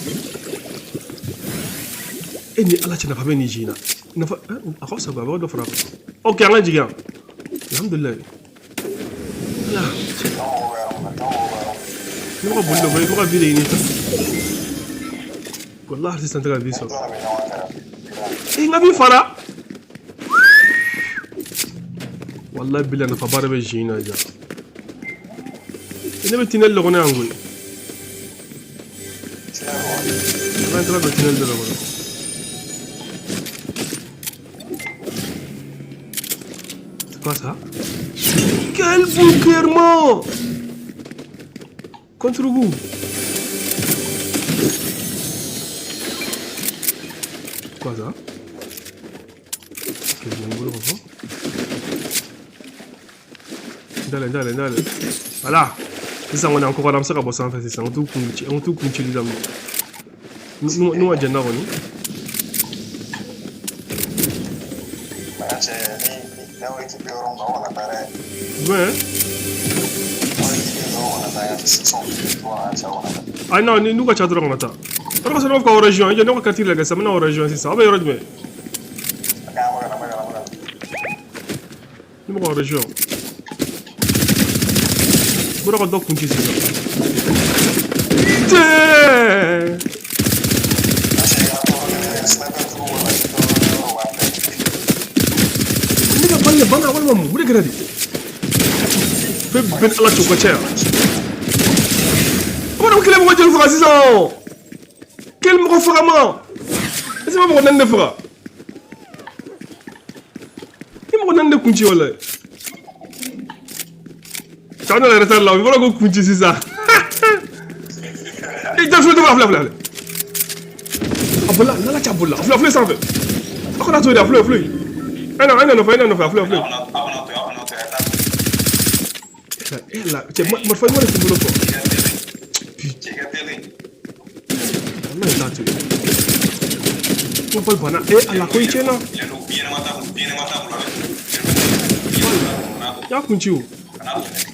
E ni Ala cɛ, nafa bɛ nin ji in na. Nafa a ka fisa, a b'a dɔ fara a kan. Ok, an ka jigin yan. Alhamdulilayi. Ala. Ne bɛ ka boli dɔ bɔ, i bɛ ka vie de ɲini tan. Wallahi sisan tɛ ka vie sɔrɔ. E n ka vie fara. Wallahi bilahi, nafaba de bɛ ji in na ja. Ne bɛ tunnel de kɔnɔ yan koyi. An taara don tunnel dɔ de kɔnɔ. C'est quoi ça? Quel bouquerement! Contre-goût. Quoi ça? Ok, bon, bolo kɔfɛ. Dale, dale, dale. Voilà. Sisan kɔni, an kɔkɔra, an bɛ se ka bɔ sanfɛ sisan. An t'u kun ci, an t'u kun cili daminɛ. N'u ma jɛn n'a kɔni. Cɛ, ni n'aw équipe yɔrɔ min na, aw kana taa dɛ. Jumɛn? Aw équipe dɔrɔn kana taa yan, sisan cɛ, aw kana taa. Ah non, ni n'u ka ca dɔrɔn, kana taa. O de kosɔn ne b'a fɔ k'aw rejoint. I jɔ, ne ka carte lajɛ sisan, n bɛna aw rejoint sisan. Aw bɛ yɔrɔ jumɛn? A ka ma kana ma kana ma kana. Ne bɛ k'aw rejoint. Bɔra ka dɔ kun ci sisan. Putain! Cɛ, ka tɔɔrɔ kɛ sniper tigiw bolo la, tɔɔrɔ yɔrɔ b'a bɛɛ. Ne ka balle de banna walima mun de kɛra de? Fɛn bɛɛ ni Ala cɛ, u ka ca yan. O b'a dɔn kelen mɔgɔ joli faga sisan? Kelen mɔgɔ faga ma. Est ce que mɔgɔ naani de faga? I mɔgɔ naani de kun ci walayi. Cɛw nana retard la, o bɔra ko kun ci sisan. I jɔ, filɛ, filɛ, filɛ, filɛ. A bolila, n'Ala cɛ, a bolila. A filɛ, a filɛ sanfɛ. A kana to yen dɛ, a filɛ, a filɛ. A na, a na nɔfɛ, a na nɔfɛ, a filɛ, a filɛ. Aw kana to yen, aw kana to yen, a taa. E la, cɛ, marifa ɲuman de t'i bolo quoi. Cɛ ka teli. Wallahi t'a to yen. Ko bali banna. E Ala, ko i tiɲɛna. Ɲɛnama t'a bolo, ɲɛnama t'a bolo dɛ. I y'a kun ci o. Kana to dɛ.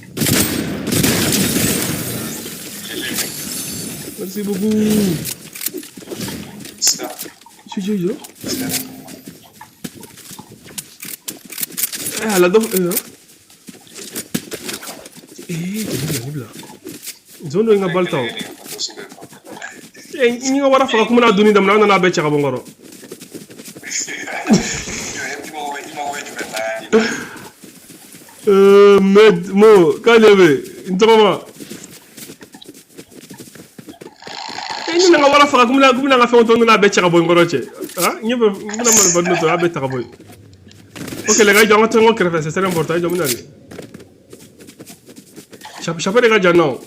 Merci beaucoup. Sida. Jɔ, jɔ, jɔ. Eh Ala, dɔ eh. Eh, ni bila, ni bila. Zon dɔ in ka bali ta o. Eh, n ka wara faga kuma n'a donni daminɛ, an nana a bɛɛ cɛ ka bɔ n kɔrɔ. I mago bɛ jumɛn na? Med Mo, k'ale bɛ n tɔgɔma. Eh, n nana n ka wara faga kuma n'a ka fɛnw tɔ, n nana a bɛɛ cɛ ka bɔ n kɔrɔ cɛ. Ah, n ɲɛ bɛ, n bɛna marifa dɔ to, a bɛɛ ta ka bɔ yen. Ok, les gars, jɔ, an ka to ɲɔgɔn kɛrɛfɛ, c'est très important. I jɔ, n bɛna de. Chape de ka jan non.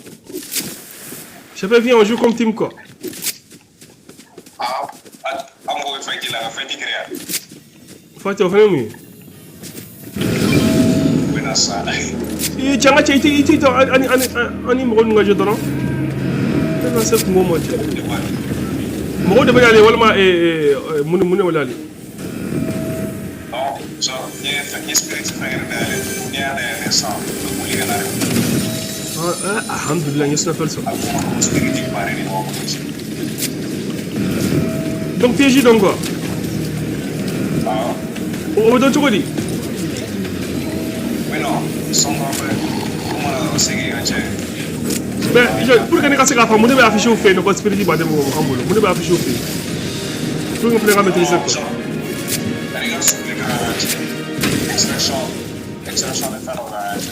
Chape, viens, on joue comme team quoi. Ah, a mago bɛ fɛn la, ka fɛn kɛrɛ yan. Fati, o fana ye mun ye? U bɛ na sa. I cɛ, an ka cɛ, i tɛ to ani mɔgɔ ninnu ka jɛ dɔrɔn. Ne ka se kungo ma cɛ. Mɔgɔw de bɛ n'ale walima mun de wele ale? Non, genre, n ye fɛn, n ye spirit fɛn yɛrɛ dayɛlɛ. N'i y'a dayɛlɛ sisan, u bɛ boli ka na de. Ah, alhamdulilah, n ye sniper sɔrɔ. A bɛ f'o ma ko spirit baare de b'aw bolo. Donc piège donc quoi. Ah, O bɛ dɔn cogo di? Mais non, son dɔ bɛ o mana dɔrɔn segin ka cɛ. Mais pour que ne ka se k'a faamu, mun de bɛ afficher u fɛ yen nɔ ko spirit baden mɔgɔ an bolo? Mun de bɛ afficher u fɛ yen? Pour que n fana ka maîtriser quoi. Genre, ani ka souffler ka cɛ. Extraction de fɛn dɔ la cɛ.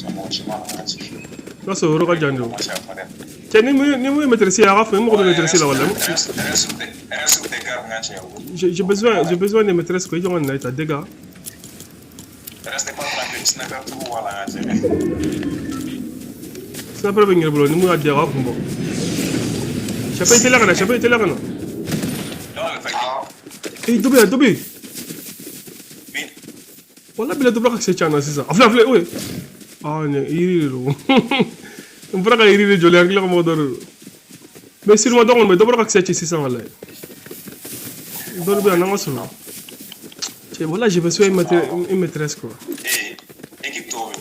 Cɛ, mɔgɔ si ma na cɛ. I b'a sɔrɔ o yɔrɔ ka jan de o. Mɔgɔ si a fɔ dɛ. Cɛ, ni mun ye maîtriser, a ka fɔ, ni mɔgɔ bɛ maîtriser la wala. Reste tɛ garde ŋa cɛ. J'ai besoin de maîtresse quoi. I jɔ ka na i ta dégâts. Reste pas tranquille, sniper tigiw b'a la ŋa cɛ. Sniper bɛ n yɛrɛ bolo, ni mun y'a di, a b'a kun bɔ. Chape, i teliya ka na, Chape, i teliya ka na. Non, bɛ fɛn Eh, dɔ bɛ yan, dɔ bɛ yen. min. Wala bila, dɔ bɔra ka kisɛ ci an na sisan. A filɛ, a filɛ, oye. Ah, nin yiri de don. N bɔra ka yiri de jɔlen, hakili ka mɔgɔ dɔ de don. Mais sûrement dɔ kɔni bɛ, dɔ bɔra ka kisɛ ci sisan walayi. Dɔ de bɛ yan, n'an ka sɔrɔ. Cɛ, Cɛ, voilà, j'ai besoin une maîtresse quoi. Eh, équipe tɔw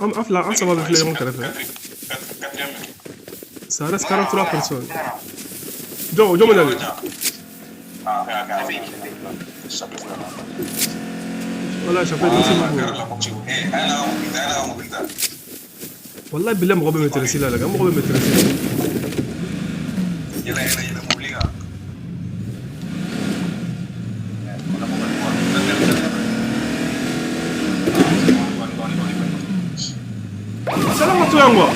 bɛ. An fila, an saba bɛ filɛ ɲɔgɔn kɛrɛfɛ. Quatrième. Ça reste 43 personnes. Jɔn jɔn bɛ nalen? Ah, ok, ok. Chapitre la. Voilà, chapitre, merci Ah, beaucoup. kɛra la boxe. Eh, a y'a mobili ta, a y'a mobili ta. Wallahi bilahi, mɔgɔ bɛ maîtresse la dɛ, mɔgɔ bɛ maîtresse la. Yɛlɛ, yɛlɛ, yɛlɛ mobili kan. Salama to yan quoi.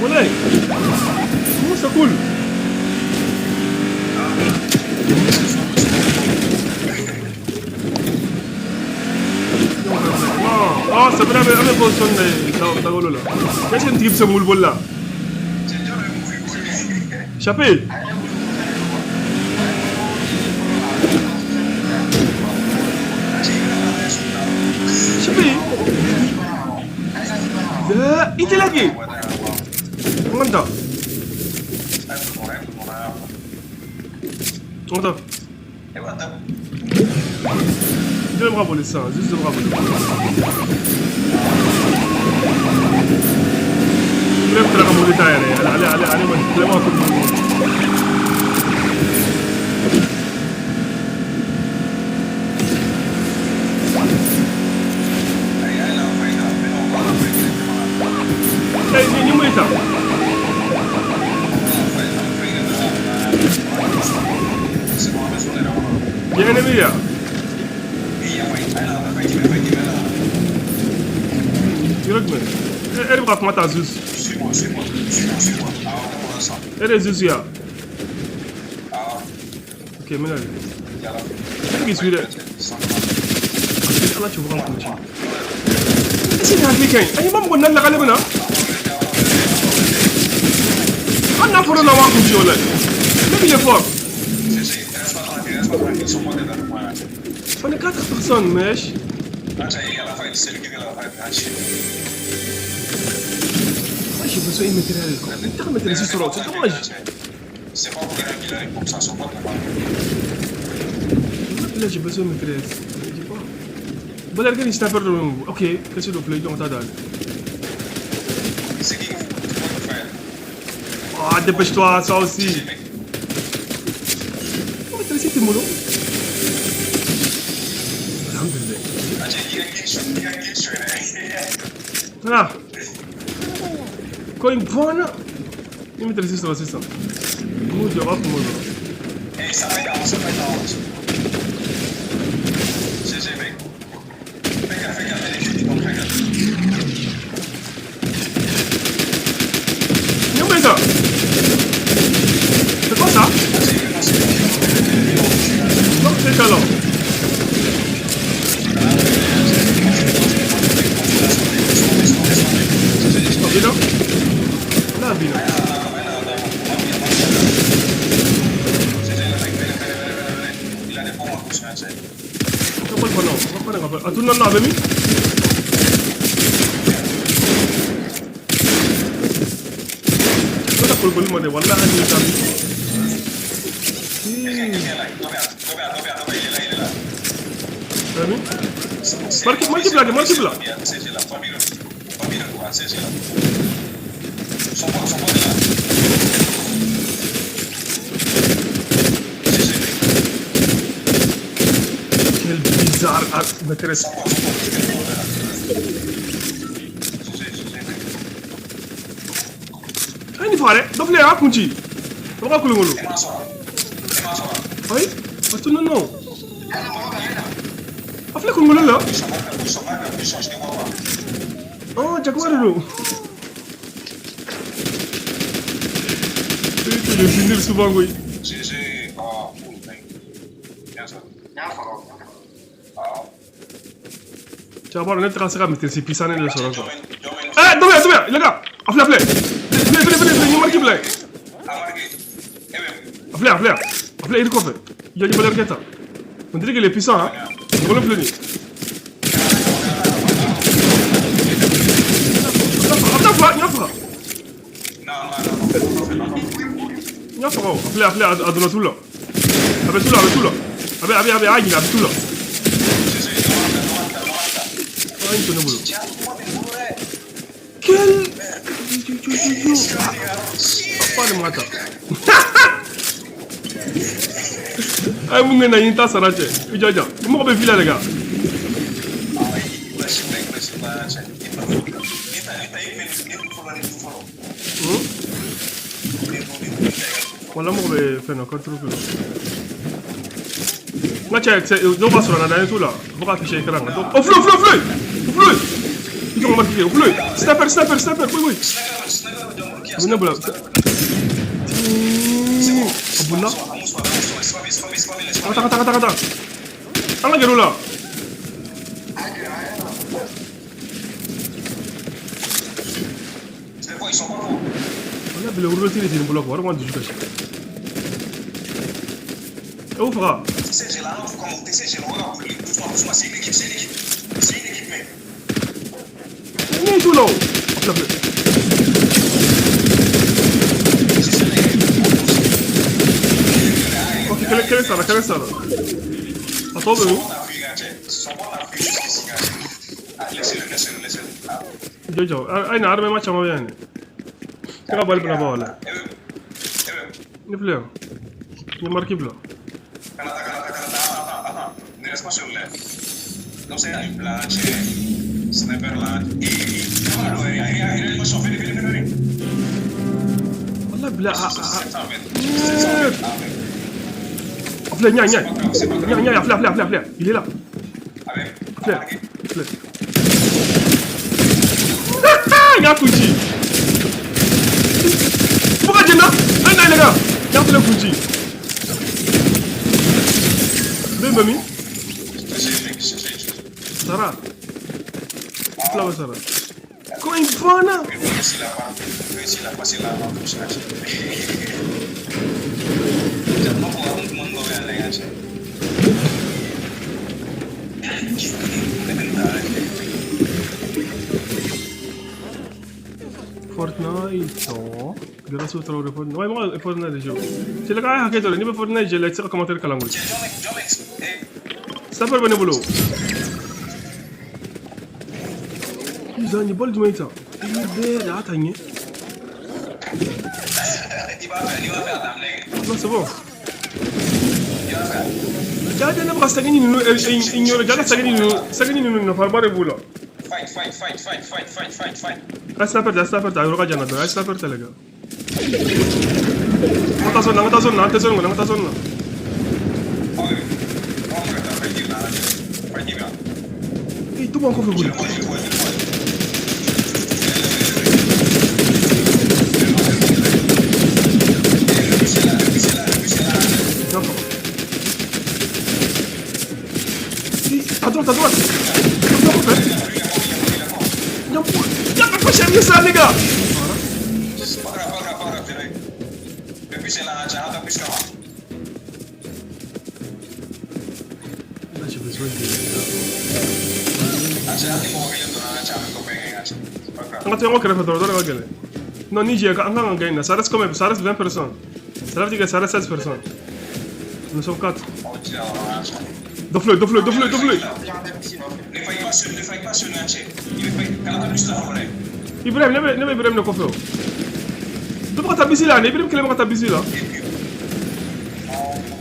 Wallahi. Comment ça coule? Ah, c'est vrai, an bɛ position de dagolo la. Est-ce que nin tigi bɛ se mobili boli la? Chape. Chape. I teliya kɛ. An ka taa. An ka taa. Jɔn bɛ ka boli sisan? Juste bɛ ka boli. Ne bɛ tila ka mobili ta yɛrɛ. Ale ale ale ma tilema ko ninnu. Eh, ni mun ye ta? Ye ennemi ya? Yɔrɔ jumɛn? E de bɛ ka kuma ta Zeus. Suis-moi, suis-moi, suis-moi, suis-moi. Ah, on est ensemble. E de ye Zeus ya? Ah, Ok, n bɛna de. yala. E k'i suit dɛ. Ala cɛ ka kun ci. Est-ce que nin hakili ka ɲi? A ɲɛ b'a mɔgɔ naani la k'ale bɛ na? Hali n'a fɔra o la waa kun ci o la. Ne il est fort. Reste pas tranquille, reste pas tranquille, son pote est dans le coin. On est quatre personnes, mèche. Ah, ça y est, il y a la fight, c'est lui qui veut la fight. Ah, shit. Moi, j'ai besoin d'une maîtresse. Quoi. N tɛ ka maîtresse sɔrɔ, c'est dommage. C'est pas pour rien qu'il arrive comme ça, son pote n'est pas là. Là, j'ai besoin d'une maîtresse. Je dis pas. Balal ni sniper dɔ bɛ n bolo. Ok, qu'est-ce que filɛ, jɔn ka taa da. C'est qui qui fait? Ah, dépêche-toi, ça aussi. Mec. Oh, maîtresse tɛ n bolo. Alhamdulillah. Ah, tiens, il y a kill sur, il y a kill sur. Ah. Ko in bɔnna. Ni maîtresse sɔrɔ sisan. N b'u jɔ, u b'a fɔ m'o dɔrɔn. Eh, ça va être en haut, ça va être en haut. GG, mec. Fais gaffe, fais gaffe, il est donc fais gaffe. Ni mun ye sa? C'est quoi ça? Ah, c'est non, c'est Non, c'est ça là. Oh, bina? Là, bina. Il a des bons à gauche, hein, c'est. Ka bali fana, ka fana ka bali. A tununa na a bɛ min? Ne ka kolokoli ma dɛ, walahi hali ni t'a min. Quelqu'un est là, dɔ bɛ yan, dɔ bɛ yan, dɔ bɛ yan, dɔ bɛ yan, il est là, il est là. A bɛ min? Marqué, marqué bila, marqué bila. CG là, famille de, famille de quoi, CG là. Son pote est là. GG, mec. Quel bizarre ah, maîtresse. Son pote, quel pote est là. GG, GG, mec. A ye nin faga dɛ, dɔ filɛ a y'a kun ci. A bɛ ka kolokolo. E m'a sɔrɔ. E m'a sɔrɔ. Ayi, a tununa o. A filɛ kolokolo la. Ils sont marqués, ils sont marqués, ils sont, je te vois pas. Ah, jaguar de don. Je suis souvent koyi. GG, oh, cool, mec. Bien ça. Ah. Cɛkɔrɔba, ne tɛ ka se ka maîtresse puissant de sɔrɔ quoi. Jɔn Eh, dɔ bɛ yan, dɔ bɛ yan, les gars. A filɛ, a filɛ. Filɛ, filɛ, filɛ, filɛ, n ye marque bila yen. A marqué. E bɛ A filɛ, a filɛ, a filɛ yiri kɔfɛ. Jɔ, i balima ta. On dirait qu'il est puissant, hein. Ngolo filɛ nin ye. A bɛ taa faga, n y'a faga. Non, non, non, non, non, non. N y'a faga o. A filɛ, a filɛ, a donna tulu la. A bɛ tulu la, a bɛ tulu la. A bɛ a ɲina, a bɛ tu la. A ye to ne bolo. Quel fa de ma ta. A ye mun kɛ na n ta sara cɛ. I jɔ jɔ. I mago bɛ vie la, les gars. Hmm? Wala mago bɛ fɛn na, contrôle la. N ka cɛ, dɔw b'a sɔrɔ na dan t'u la. Fo ka afficher écran kan. Oh, filo filo filo filo. I jɔ ka marqué filo. Sniper, sniper, sniper. Oui, oui. A bɛ ne bolo. A bolila. An ka taa, ka taa, ka taa, ka taa. An ka gɛrɛ u la. C'est quoi, ils sont pas forts. Wala bile roulette de tɛ nin bolo quoi. O de b'an dusu kasi. E y'u faga. Tu sais, j'ai la lampe comme tu sais, j'ai le regard. Doucement, doucement, c'est une équipe, c'est une équipe. C'est une équipe, mec. Ne t'u la o. A filɛ filɛ. C'est ça, l'équipe. Ok, kelen kelen sara, kelen sara. A tɔ bɛ min? Ils sont bons à fuir jusqu'ici, gars. Ah, laissez-le, laissez-le, laissez-le. Ah. Jɔ jɔ. A ye na armement caman bɛ yan dɛ. Ne ka bali bɛna ban o la. Eh ben, Ne filɛ yan. N ye marque bila. Canada, Canada, Canada, attends, attends, attends. Ne reste pas sur l'air. Comme ça, il y a une planche, sniper là. Et, réanimation, venez, venez, venez, venez. Wala bila a a a. 720. 720. Ah, mais, A filɛ ɲa ɲa. c'est pas grave, c'est pas Ɲa grave. ɲa, a filɛ, a filɛ, a filɛ, a filɛ. Il est là. Avec, Filɛ. avec, Filɛ. N y'a kun ci. Fo ka jɛn na. A ye na les gars. N y'a filɛ kun ci. Den bɛ min? J'ai, j'ai, j'ai. Sara. Fila bɛ sara. Ko in banna. Réussi là, réussi là, passer là, comme ça. Jama ko an kuma ngɔ bɛ yan lajɛ cɛ. Ne bɛ nin ta lajɛ. Fortnite tɔ. Garasu Traoré Fortnite. Ouais, moi Fortnite de jeu. C'est le gars hakɛ dɔ la. N'i bɛ Fortnite jɛ la, i tɛ se ka commentaire kalan koyi. Cɛ jɔn bɛ jɔn bɛ eh Sniper bɛ ne bolo. Putain, nin balle jumɛn ye tan? I bɛɛ de y'a ta ɲɛ. I b'a fɛ n'i b'a fɛ a daminɛ kɛ. Non, c'est bon. I b'a fɛ. Ja ja, ne bɛ ka sɛgɛn ninnu ignorer. Ja ka sɛgɛn ninnu nafaba de b'u la. Fight, fight, fight, fight, fight, fight, fight, fight. A sniper ta, sniper ta, a yɔrɔ ka jan na dɔrɔn. A ye sniper ta les gars. An ka taa zone na, an ka taa zone na, an tɛ zone kɔnɔ, an ka taa zone na. Ok. Bon, ka taa fight na cɛ. Fight na. Eh, to b'an kɔfɛ Je koyi. le vois, je le vois, je le vois. Le bus est là, le bus est là, le bus est là. N y'a faga. Eh, à droite, à droite. Dɔ filɛ kɔfɛ. Il y a pas cher ça les gars. Voilà. Pas grave, pas grave, pas grave, je l'ai. Le bus est là, cɛ, an ka taa bus kama. Là, j'ai besoin de. An cɛ, hali ni mɔgɔ kelen donna an cɛ, an bɛ copain kɛ, cɛ. C'est pas grave. An ka to ɲɔgɔn kɛrɛfɛ dɔrɔn, dɔ de ka gɛlɛn. Non, Niger, an kan ka gagner. Ça reste combien? Ça reste 20 personnes. Ça veut dire que ça reste 16 personnes. Nous sommes 4. Aw jija dɔrɔn, an cɛ. Dɔ filɛ, dɔ filɛ, dɔ filɛ, dɔ filɛ. Ne fight pas seul, ne fight pas seul, an cɛ. I bɛ fight, kana taa bus la fɔlɔ dɛ. Ibrahim, ne bɛ Ibrahim de kɔfɛ o. Dɔ bɛ ka taa bisi la, ni Ibrahim kelen bɛ ka taa bisi la. Et puis,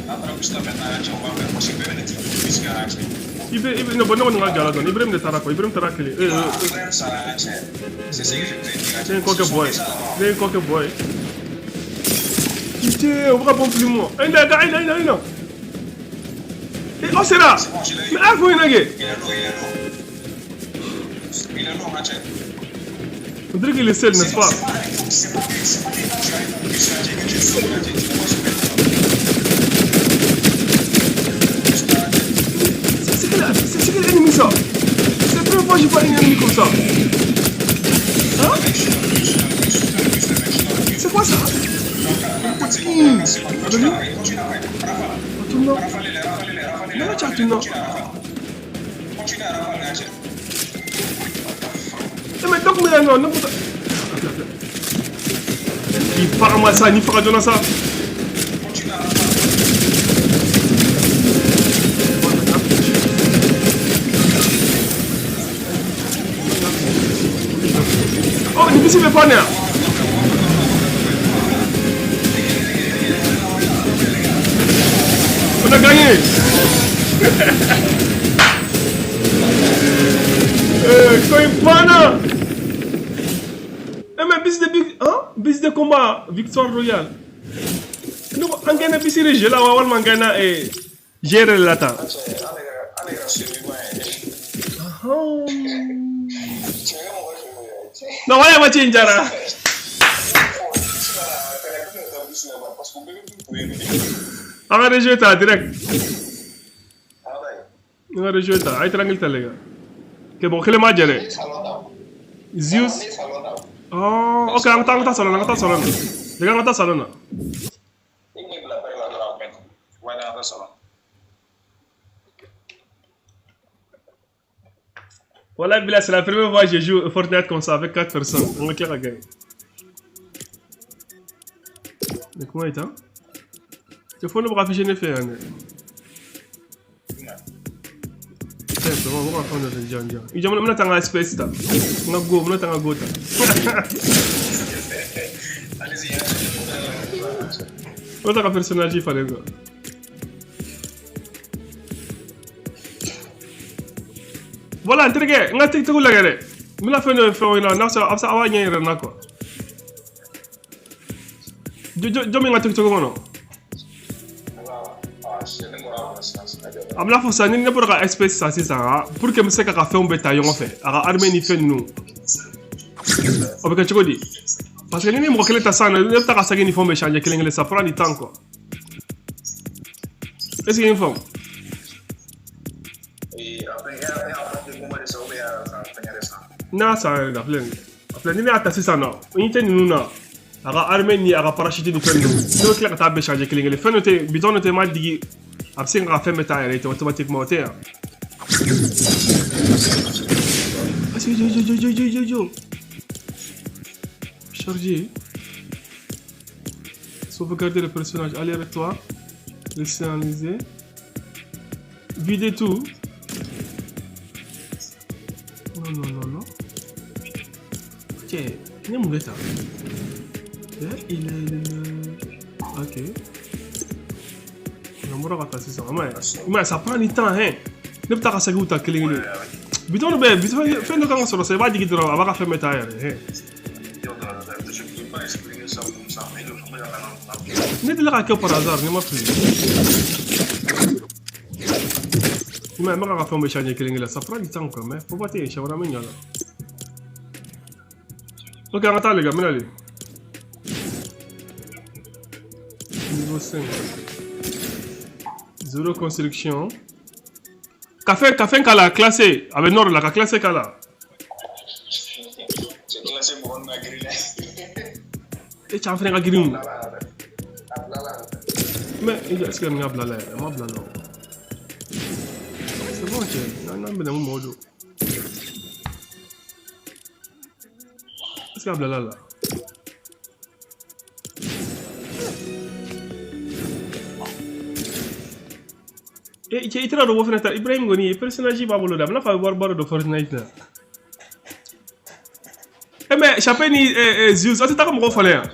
n'an taara bus la maintenant, an cɛ, on va faire parce que bɛɛ bɛ ne ti bus kan, an cɛ. Ibrahim, ne bɔ ne kɔni ka jala dɔɔni. Ibrahim de taara quoi. Ibrahim taara kelen. Eh, eh, eh. Ibrahim sara, an cɛ. C'est ce que je vous ai dit, an cɛ. Ne ye kɔ kɛ bɔ ye. Ne ye kɔ kɛ bɔ ye. Putain, o bɛ ka bɔ fili mu. Ayi na, ayi na, ayi na, ayi na. Eh, aw sera. C'est bon, je l'ai eu. Mais a fɔ ɲɛna kɛ. Il est lourd, il est lourd. Il est lourd, an cɛ. On dirait qu'il est seul, n'est-ce pas? C'est pas que quand tu arrives au bus, an cɛ, que tu sautes, an cɛ, tu peux pas sauter. Juste là, an cɛ. C'est quel ennemi ça? C'est la première fois que je vois un ennemi comme ça. Hein? Mec, je suis dans le bus, je suis dans le bus, je suis dans le bus, le mec, je suis dans le bus. C'est quoi ça? Dans 4 secondes, 4 secondes. Continue à fight, continue à fight. Rafale. Retourne. Rafale-les, rafale-les, rafale-les. Non, tu as Rafale-les, tourné. continue à rafale. Continue à rafale, an cɛ. Eh mais donc mais non, n'importe. Il part moi ça, ni fera joona ça. Continue à rafale. Bisi bɛ pan yan. On a gagné. Ko in banna. Eh mais bisi de big, hein? Bisi de combat, victoire royale. Ne ko an gagné bisi de jeu la wa walima an gagné gérer la tan. Non, wala ma ci njara. An ka rejeu ta direct. An ka rejeu ta, a ye tranquille ta les gars. Ok, bon, kelen ma jɛ dɛ. Zeus. Oh, ok, an ka taa salon na, an ka taa salon na. Les gars, an ka taa salon na. Voilà, Bila, c'est la première fois que je joue Fortnite comme ça avec 4 personnes. On va gagner. Mais comment est-ce? Il faut nous afficher les faits. C'est bon, on va prendre le janja. Il y a un space là. On a go, on a un go. Allez-y. On a un personnage, il fallait quoi. Voilà, n terikɛ, n ka TikTok lajɛ dɛ. N bɛna fɛn dɔ fɛn na, n'a sɔrɔ a bɛ se a b'a ɲɛ yɛrɛ n na quoi. Jɔn bɛ n ka TikTok kɔnɔ? A bɛna fɔ sisan ni ne bɔra ka SPS san sisan pour que n bɛ se k'a ka fɛnw bɛɛ ta ɲɔgɔn fɛ, a ka armée ni fɛn ninnu. O bɛ kɛ cogo di? Parce que ni ne mɔgɔ kelen ta sisan ne bɛ taa ka segin ni fɛnw bɛɛ changer kelen kelen, ça prend du temps quoi. Est-ce que i ye n faamu? N'a san yɛrɛ la filɛ nin ye, a filɛ ni ne y'a ta sisan nɔ, n tɛ ninnu na, a ka armée ni a ka parachute ni fɛn ninnu, ne bɛ tila ka taa bɛɛ changer kelen kelen, fɛn dɔ tɛ yen, bitɔn dɔ tɛ yen, n m'a digi, a bɛ se k'a fɛn bɛɛ ta a yɛrɛ ye ten automatiquement, o tɛ yan. Parce que jo jo jo jo jo jo. Charger. Sauvegarder le personnage aléatoire. Réinitialiser. Vider tout. Non, non, non, non. Ok, il est mauvais ça. Il est. Ok. Mais ça prend du temps, hein. Ne pas ça goûte à quel Bidon be, bidon fɛn dɔ kan ka sɔrɔ sa, i b'a jigin dɔrɔn a b'a ka fɛn bɛɛ ta yɛrɛ. Ne delila ka kɛ par hasard, ne ma fili. I m'a ye, n bɛ ka fɛnw bɛɛ changer kelen kelen, ça prend du temps quoi, mais faut pas tɛ yen, siɲɛ wɛrɛ an bɛ ɲa la. Ok, an ka taa les gars, n bɛna le. Niveau 5. Zéro construction. Café k'a la classé, a bɛ nord la ka classé k'a la. C'est classé mɔgɔ min ka girin dɛ. E cɛ an fana ka girin. Mais est-ce que nin ka bila la yɛrɛ? A ma bila la o. C'est bon cɛ, n'an bɛnna mun mɔgɔ don. Est-ce que a bilala la? E cɛ i taara dɔ bɔ fɛnɛ ta Ibrahim kɔni personnage b'a bolo dɛ, a bɛna fɔ a bɛ wari ba dɔ don Fortnite la. E mais Chape ni Zeus aw tɛ taa ka mɔgɔw falen yan?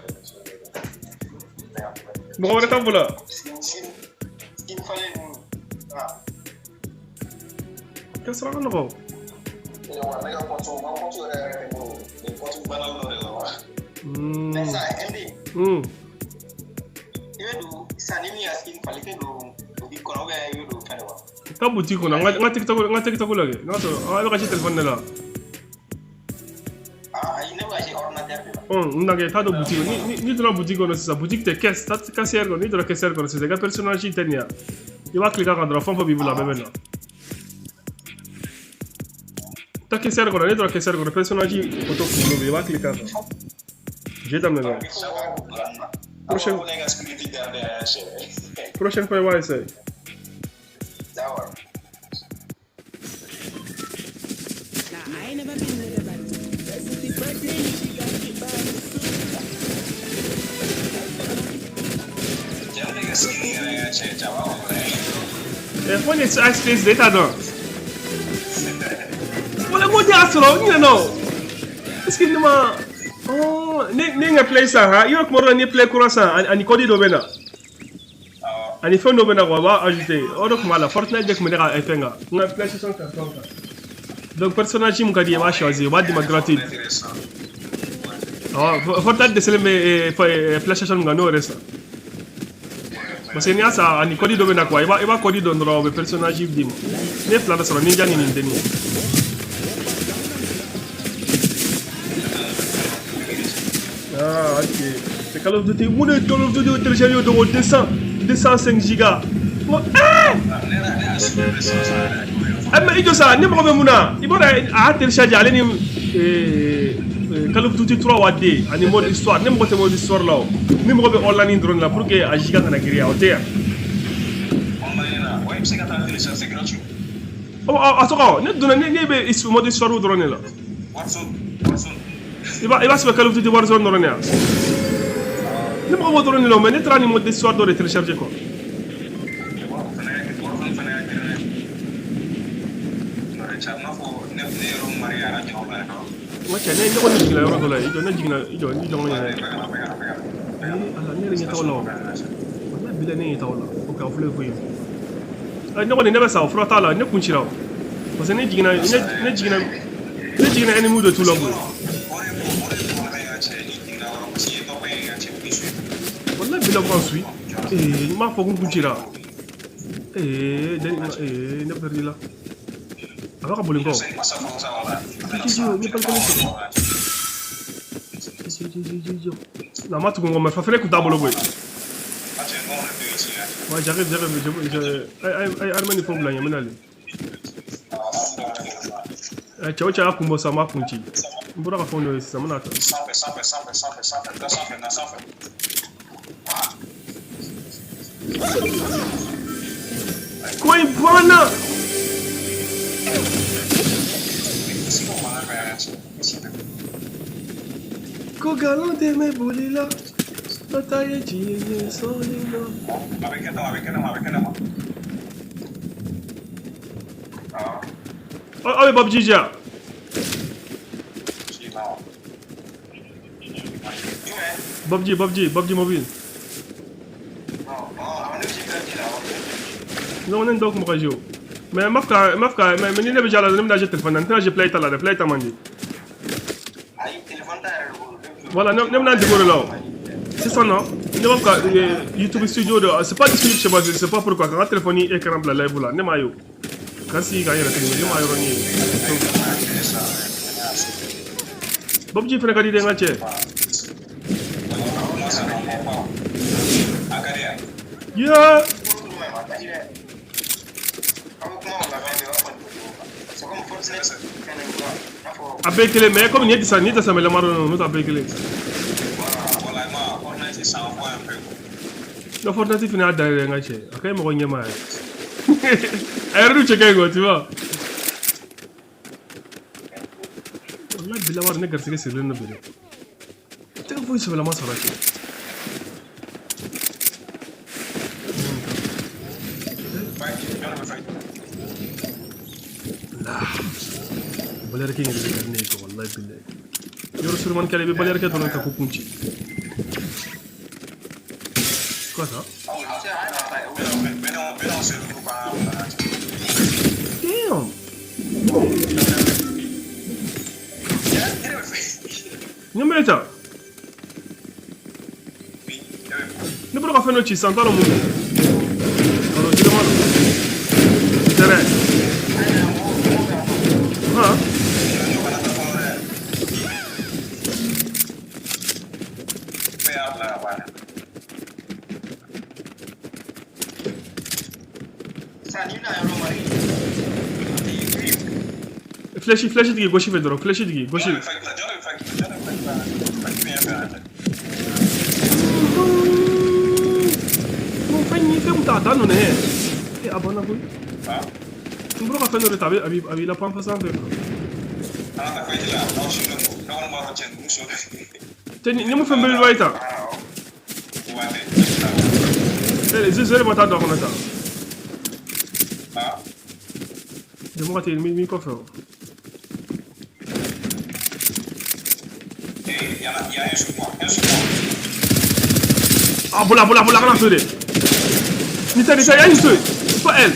Mɔgɔ wɛrɛ t'an bolo wa? Ka sɔrɔ ka nɔgɔn. Taa boutique kɔnɔ, n ka TikTok, n ka TikTok lajɛ, n'a sɔrɔ a bɛ ka ci téléphone de la. N lajɛ, taa don boutique kɔnɔ, n'i donna boutique kɔnɔ sisan, boutique tɛ caisse, taa caissière kɔnɔ, n'i donna caissière kɔnɔ sisan, i ka personnage tɛ nin ye, i b'a cliquer a kan dɔrɔn, fɛn o fɛn b'i bolo a bɛɛ bɛ na. Taa caissière kɔnɔ, n'i donna caissière kɔnɔ, personnage photo kunkolo bɛ yen, i b'a cliquer a kan. Jeu daminɛ na. Prochaine fois, i b'a essayer. Fo ni space de t'a dɔn. Wala ko ne y'a sɔrɔ n ɲinɛna o. Est-ce que ne ma Oh, ne n ka play san ha, i b'a kuma dɔ la ni play kura san ani code dɔ bɛ na. Ani fɛn dɔ bɛ na quoi, o b'a ajouter. O de tun b'a la, Fortnite de tun bɛ ne ka fɛn kan. N ka PlayStation ka fɛnw kan. Donc personnage mun ka di i ye, i b'a choisir, o b'a d'i ma gratuit. Awɔ, Fortnite dɛsɛlen bɛ PlayStation min kan, n'o yɛrɛ san. Parce que n'i y'a san ani code dɔ bɛ na quoi, i b'a code dɔn dɔrɔn o bɛ personnage d'i ma. Ne ye fila de sɔrɔ, ninja ni nin dennin. Ah, ok. C'est Call of Duty. Mun de ye Call of Duty téléchargé o dogo 200 205 gigas. N ko eh! Ah, mais i jɔ sa, ne mago bɛ mun na? I b'a dɔn a y'a téléchargé ale ni Call of Duty 3 wa 2 ani mode histoire. Ne mago tɛ mode histoire la o. Ne mago bɛ online dɔrɔn de la pour que a giga kana girinya, o tɛ yan. Online na, ouais, i bɛ se ka taa télécharger, c'est gratuit. Ɔ, a tɔgɔ, ne donna ne bɛ mode histoire dɔrɔn de la. Warzone, Warzone. I b'a sɛbɛn Call of Duty Warzone dɔrɔn de yan. Ne mago b'o dɔrɔn de la o, mais ne taara ni mode histoire dɔ de télécharger quoi. Warzone fana y'a gɛlɛn dɛ. Cɛ, n'a fɔ ne yɔrɔ mari a jɔ la. N ka cɛ, ne kɔni jiginna yɔrɔ dɔ la, i jɔ, ne jiginna, i jɔ, i jɔ n ka ɲɛnɛ. Ee Ala, ne yɛrɛ ɲɛ t'aw la o. Walahi bilahi ne ɲɛ t'aw la. Ok, aw filɛ koyi. Ne kɔni ne bɛ sa o, fura t'a la, ne kun cira o. Parce que ne jiginna, ne jiginna ennemi de t'u la koyi. Walahi bilahi ko an suit. Ee, n m'a fɔ ko n kun cira. Ee, den, ee, ne perdu la. A bɛ ka boli n kɔ. Jɔ, n ye balle kelen sɔrɔ. Jɔ, jɔ, jɔ, jɔ. Non, a ma tugu n kɔ, mais fa fɛnɛ kun t'a bolo koyi. Ouais, j'arrive, j'arrive, ay, ay, armée ni fɛnw bila ɲɛ, n bɛ nalen. Cɛ o cɛ y'a kun bɔ sisan, n b'a kun ci. N bɔra ka fɛnw dɔ ye sisan, n bɛna ta. Sanfɛ, sanfɛ, sanfɛ, sanfɛ, sanfɛ, taa sanfɛ, na sanfɛ. Ko in banna. Ko galon tɛ mɛn boli la. Dɔ ta ye tiɲɛ ye sɔɔni na. A bɛ kɛnɛ ma, a bɛ kɛnɛ ma, a bɛ kɛnɛ ma. Aw bɛ PUBG jɛ? PUBG, PUBG, PUBG mobile. Non, ne dɔw kun bɛ ka jouer o. Mais n b'a fɛ ka, n b'a fɛ ka, mais ni ne bɛ jouer a la, ne bɛna jouer téléphone na, n tɛna jouer play ta la dɛ, play ta man di. Voilà, ne bɛna dege o de la o. Sisan nɔ, ne b'a fɛ ka YouTube studio de, c'est pas disponible chez moi, je sais pas pourquoi, ka n ka téléphone écran bila live la, ne m'a ye o. Ka n sigi ka n yɛrɛ filmer, ne m'a yɔrɔnin ye. Donc, PUBG fɛnɛ ka di dɛ n ka cɛ. Yeah! A bɛɛ ye kelen, mais comme nin ye disa, nin ye dasamɛlɛma dɔ n'o tɛ a bɛɛ ye kelen. Non, Fortnite fɛnɛ y'a da yɛrɛ n ka cɛ. A ka ɲi mɔgɔ ɲɛma yɛrɛ. A yɛrɛ dun cɛ ka ɲi quoi, tu vois. Wallahi bilahi wari ne garisɛgɛ sirilen don bi dɛ. Tɛgɛ foyi sɛbɛlama sɔrɔ cɛ. La. Balayɛrɛkɛ in yɛrɛ de ka di ne ye quoi, wallahi bilahi. Yɔrɔ surumani kɛlɛ, i bɛ balayɛrɛkɛ dɔrɔn ta ko kun ci. Quoi ça? Damn! Ɲɛ ta. Ne bɔra ka fɛn dɔ ci sisan, n t'a dɔn mun don. Alors, jɛgɛma don. Tɛrɛ. Han? Flèche, flèche tigi gauche fɛ dɔrɔn, flèche tigi gauche. Mun fɛn ye fɛn mun ta a dan nɔ ye. E a banna koyi. N bɔra ka fɛn dɔ de ta, a b'i la pan sanfɛ quoi. Cɛ, ni mun fɛn belebeleba ye tan. Eh, zéro ma taa don a kɔnɔ tan. Jama ka teli min kɔfɛ o. Il y a un sur moi, un sur moi. Ah, voilà, voilà, voilà, voilà, Nita, Nita, il y a une seule. C'est pas elle.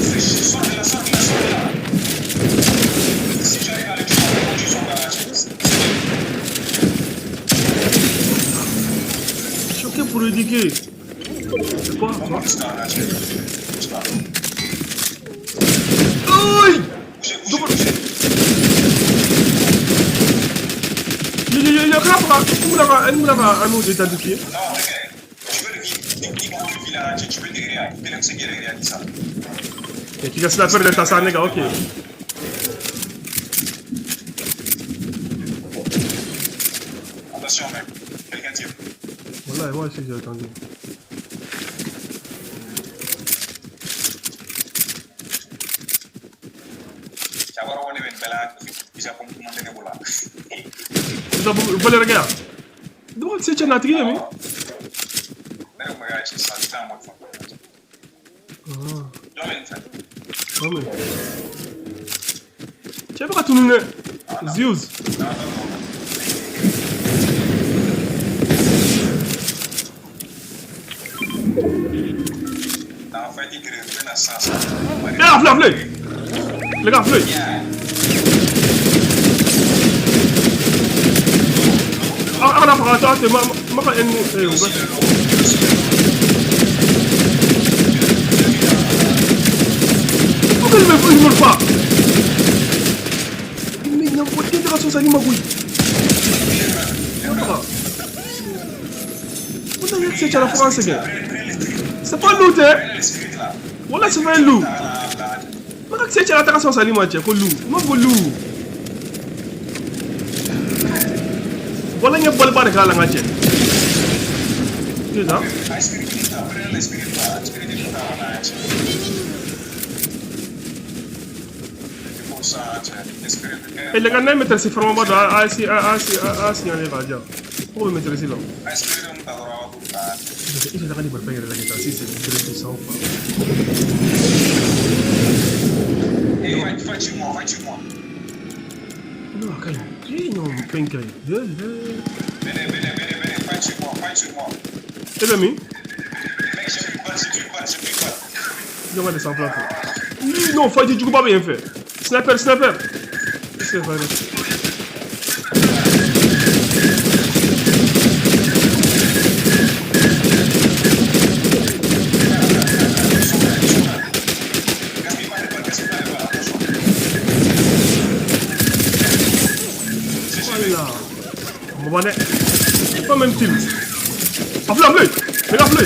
Sors de là, sors de là, sors de là. Si j'arrive à les tuer, tu sors là. Choqué pour le diguer. C'est quoi? Oi! Tu vas sniper de ta nigga, ok. Attention mec, quelqu'un tire. Voilà, moi aussi j'ai attendu. Donc c'est tu as trié mais. Ah. Tu as pas tout le Zeus. Les gars, fleuve. Ah, ah, attends, ma pourquoi il me vole pas? Mais il n'envoie quelle génération ça magouille. C'est la France, c'est pas loup, hein? Voilà, c'est pas un loup. C'est la attention ça loup. Non, loup. Voilà, il y a pas de barre là, tu sais? Et les gars, ne mettez pas vraiment pas à signaler, va dire. Pourquoi vous mettez là? Il a si c'est très puissant. Va-tu-moi. Non, non, venez, va-tu-moi. Et le mi? Mec, j'ai plus de balles, j'ai plus de balles. Je vais descendre là. Non, faut du coup pas bien fait. Sniper, sniper. C'est vrai. Voilà. On va aller. Pas même team. Enflamme-le. Enflamme-le.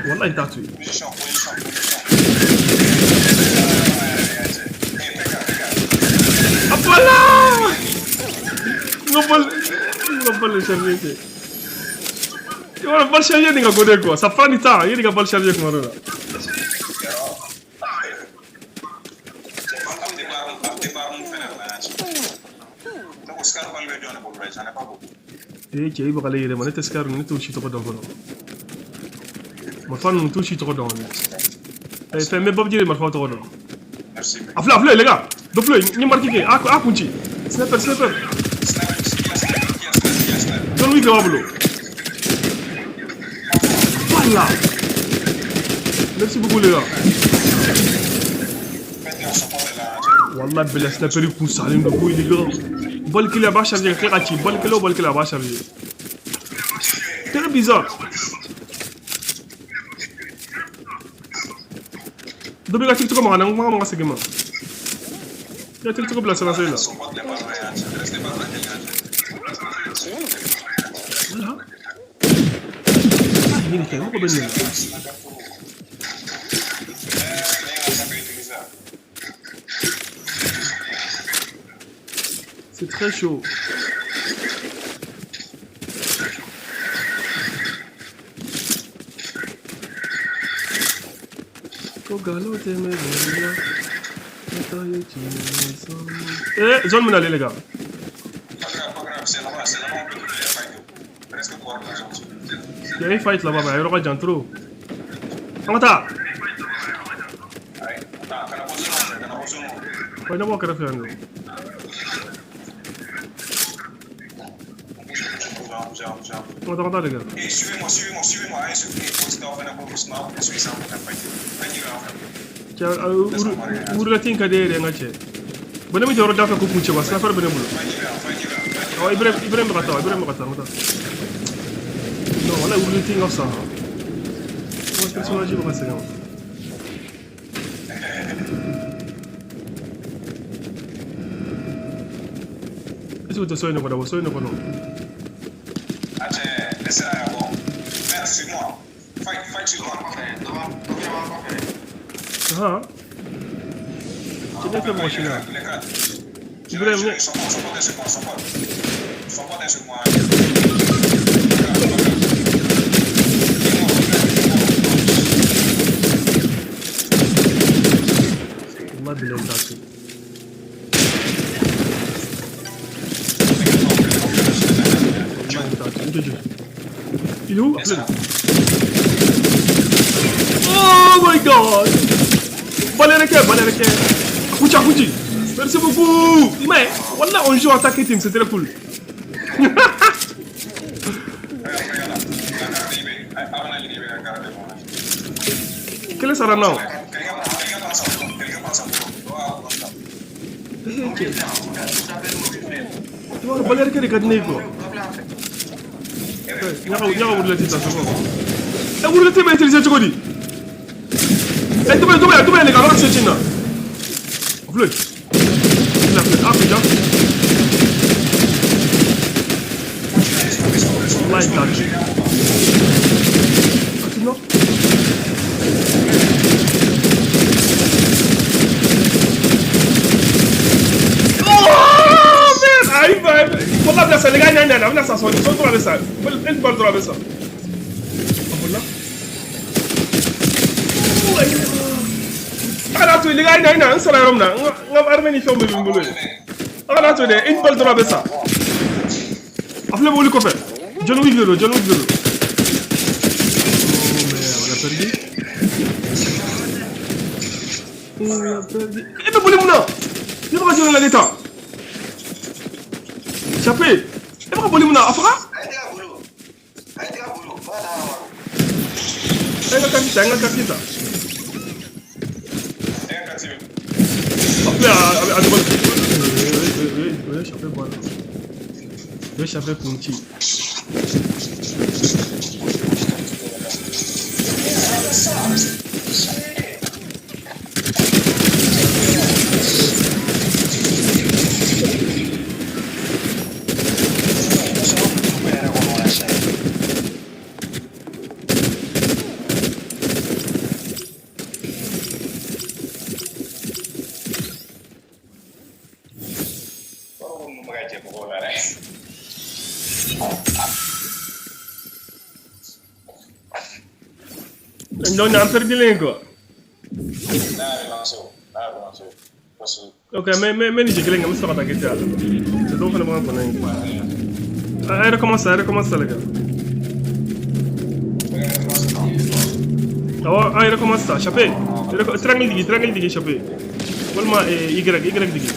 Wallah, il t'a tué. Position, position, position. Ah voilà! On va le charger. Il va le charger, les gars, quoi. Ça prend du temps. Il va le charger, quoi. Eh, cɛ i bagale yɛrɛ ma ne tɛ sikari ne t'o si tɔgɔ dɔn fɔlɔ marifa ninnu t'u si tɔgɔ dɔn eh fɛn bɛ babu jiri marifa tɔgɔ dɔn a filɛ les gars dɔ filɛ n ye marque kɛ a kun ci sniper sniper John Wick b'a bolo voilà merci beaucoup les gars wallah bɛlɛ sniper kun salen don koyi les gars. Balle kelen a b'a charger ka tila ka ci balle kelen o balle kelen a b'a charger. Très bizarre. Dɔ bɛ ka TikTok ma ka na n kuma ma ka segin ma. I ka TikTok bila sira la. Voilà. Ah, nin kɛ mɔgɔ bɛ nin na. C'est très chaud. Eh, zone menale les gars. Pas grave, c'est là-bas, on peut trouver les fight. Presque voir la zone. Il y a un fight là-bas, mais il y aura trop. Comment t'as? Allez, attends, Ouais, ne b'o kɛrɛfɛ yan nɔ. On va les gars. Eh, suivez-moi, suivez-moi, suivez-moi. Allez, suivez. Cɛ, wurulatin ka di e yɛrɛ ye n ka cɛ. Bon, ne bɛ jɔyɔrɔ da fɛ k'u kun cɛ wa sniper bɛ ne bolo. Awɔ, Ibrahim, Ibrahim bɛ ka taa, Ibrahim bɛ ka taa, n ka taa. Non, walahi wurulatin ka fisa. N ka personnage bɛ ka sɛgɛn. Est-ce que tu so in de kɔnɔ wa so in de kɔnɔ? Ah, tiens, laissez-la, bon. Merde, suis-moi. Fight, fight sur moi. Ahan. Cɛ ne fɛ mɔgɔ si la. Ibrahim, ne. Son pote, son pote est sur moi, son pote. Son pote est sur moi. Wallahi billahi t'a to. Wallahi t'a to. N jɔ. Il est où? Appelez-le. Oh my God! Balereke, Balereke. Akuchi, Akuchi. Merci beaucoup. Mais, wallah, on joue attaque team, c'est très cool. Quel est ça now? Tu vois, Balereke de ka di ne ye quoi. Ɲaga ɲaga wulila sisan, c'est bon. E wulila bɛ utiliser cogo di? Eh, dɔ bɛ dɔ bɛ dɔ bɛ les gars, on va se na. Filɛ. Filɛ filɛ, ah déjà. Wallahi t'a to. Ah, tu non? Oh merde, arrive, arrive. Wallah, bɛna sa, les gars, ɲa ɲa, a bɛna sa sɔɔni, sɔɔni dɔrɔn a bɛ sa. Une balle dɔrɔn a bɛ sa. Ah, voilà. Oh, ayi. A kana to yen, les gars, ɲa ɲa, n sara yɔrɔ min na, n ka armée ni fɛnw bɛɛ bɛ n bolo yen. A kana to yen dɛ, une balle dɔrɔn a bɛ sa. A filɛ mobili kɔfɛ. John Wick de don, John Wick de don. Oh merde, on a perdu. On a perdu. E bɛ boli mun na? Ne bɛ ka jɔn lajɛ tan. Chape, e bɛ ka boli mun na? A faga? E ka carte ta, n ka carte ta. A filɛ a dɔgɔnin. O ye Chape bɔ a la. O ye Chape kun ci. Non, on a perdu les quoi. Ok, mais ni kelen kan, n bɛ sɔrɔ ka taa GTA la. C'est dɔw fana b'an kɔnɔ yen. Ah, recommence ça, recommence ça les gars. Awɔ, ah, recommence ça, Chape. Triangle digi, triangle digi, Chape. Walima Y, Y digi.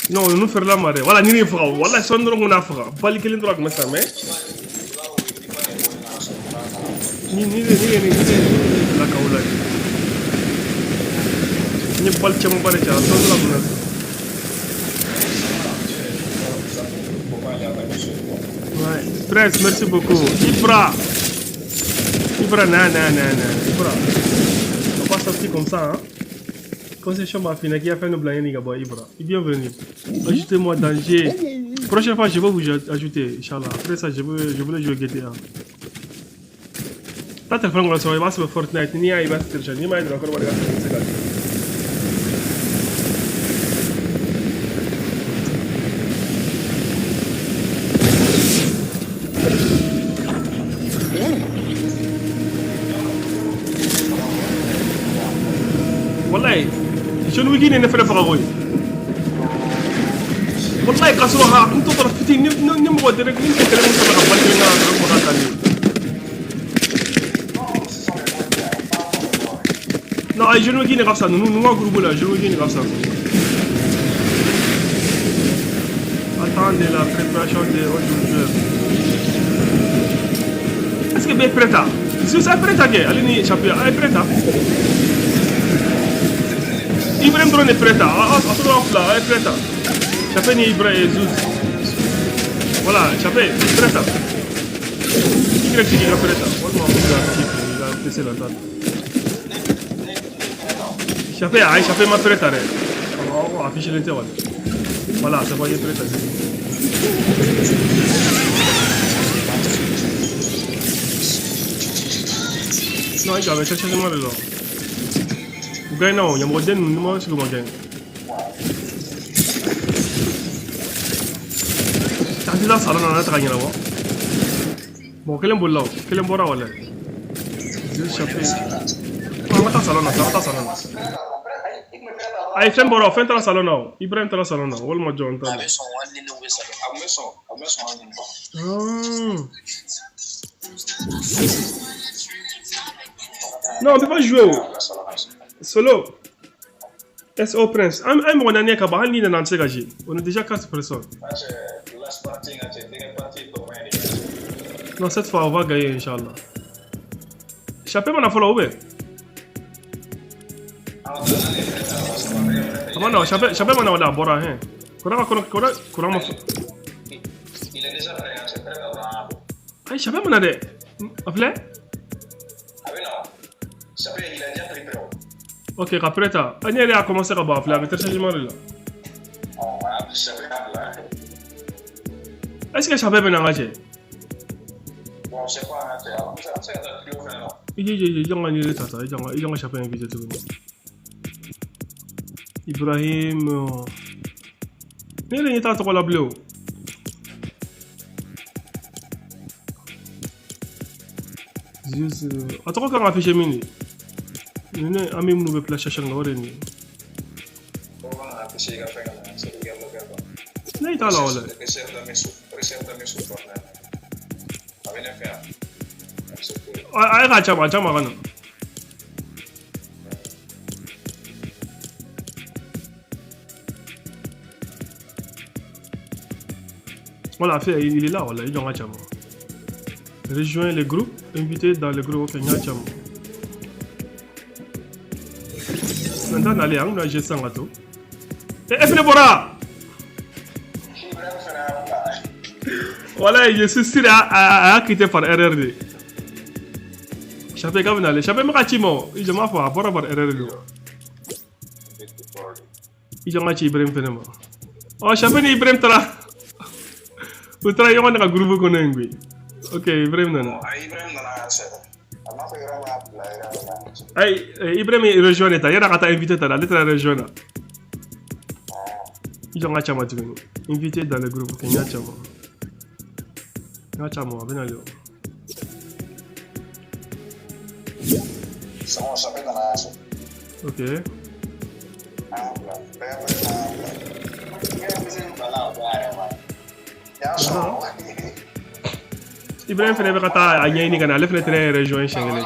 Non, ninnu feerela ma dɛ. Wala ni ne faga, wala sɔnni dɔrɔn kun n'a faga. Bali kelen dɔrɔn a kun bɛ sa, mais ni de bila kaw la. N ye bali camanba de cɛ, a sɔnni dɔrɔn a kun bɛ sa. Ouais. Prince, merci beaucoup. Ibra. Ibra, non, non, non, non. Ibra. On va pas sortir comme ça, hein. Concession Mafina qui a fait nos blagues, Ibra. Bienvenue. Ajoutez-moi danger. Prochaine fois, je vais vous ajouter, Inch'Allah. Après ça, je voulais jouer GTA. Ta téléphone, il va se Fortnite, ni il va se télécharger, ni il va encore regarder. Wallahi, John Wick ne fɛnɛ faga koyi. Wallahi k'a sɔrɔ a kun tɔ tora fitinin ni mɔgɔ direct ni cɛ kelen min sɔrɔ ka bali kelen na dɔrɔn ka taa ni. Ah, je ne sais pas ça. Nous, nous, groupe là, je ne sais pas ça. Attendez la préparation des autres joueurs. Est-ce que bien prêt à? Si vous êtes prêt à, allez, champion, allez prêt à. Ibrahim Drone est prêt à. Ah, ah, allez prêt à. Chapé ni Ibrahim Zouz. Voilà, Chapé, prêt à. Y qui est prêt à. Il a laissé la table. Chapé, ah, Chapé m'a prêt à. On va afficher l'intervalle. Voilà, c'est bon, il est prêt à. Non, il avait cherché moi là. Vous gagnez non, il y a un modèle, nous, c'est comment gagne. T'as dit là, ça là, on a gagné là. Bon, quel est le quel est le là? Je chapé. Ah, on salon là, on salon là. Ay, fɛn bɔra, fɛn taara salon na o. Ibrahim taara salon na, walima jɔn t'a la. Non, on peut pas jouer. Solo. SO Prince. Un mɔgɔ naani ka ban hali n'i nana an tɛ se ka jouer. On est déjà 4 personnes. Non, cette fois on va gagner, Inch'Allah. Chapé mana fɔlɔ ou bien? Non, Chapé mana wala bɔra hein. Kora kora kora kora ma. Il est déjà prêt, c'est prêt à. Ay, Chapé mana dɛ. A filɛ? Ah oui non. Chapé il a déjà pris prêt. Ok, ka prêt ta. An yɛrɛ y'a commencé ka bɔ a filɛ a bɛ téléchargement de la. Oh, Chapé a bila. Est-ce que Chapé bɛ na an ka cɛ? Bon, je sais pas, an bɛ se ka taa trio fɛnɛ la. I jɔ n ka ɲini ta sa, i jɔ n ka Chapé invité tuguni. Ibrahim. Ne yɛrɛ ɲɛ t'a tɔgɔ la bilen o. Zeus, a tɔgɔ kan ka afficher min de? Ne an bɛ minnu bɛ PlayStation kan o de ye nin ye. Ne t'a la o la. A ye ka caman caman ka na. Voilà, il est là, voilà, il est en caman. Rejoins le groupe, invité dans le groupe, ok, il y a caman. Maintenant, allez, on a G100 gâteau. Et F Bora! Voilà, je suis sûr à quitter par RRD. Chapé comme aller. Chapé m'a il m'a fait à par RRD. Il m'a dit Ibrahim Fenema. Oh, Chapé ni Ibrahim Tara. Ou Tara, il y a un groupe qu'on a. Ok, Ibrahim Nana. Ay, Ibrahim est rejoint il y a un invité, il a rejoint. Il y a un invité dans le groupe. Il y a un Ok. Ibrahim fɛnɛ bɛ ka taa a ɲɛɲini ka na ale fɛnɛ tɛna yɛrɛ rejoint siɲɛ kelen.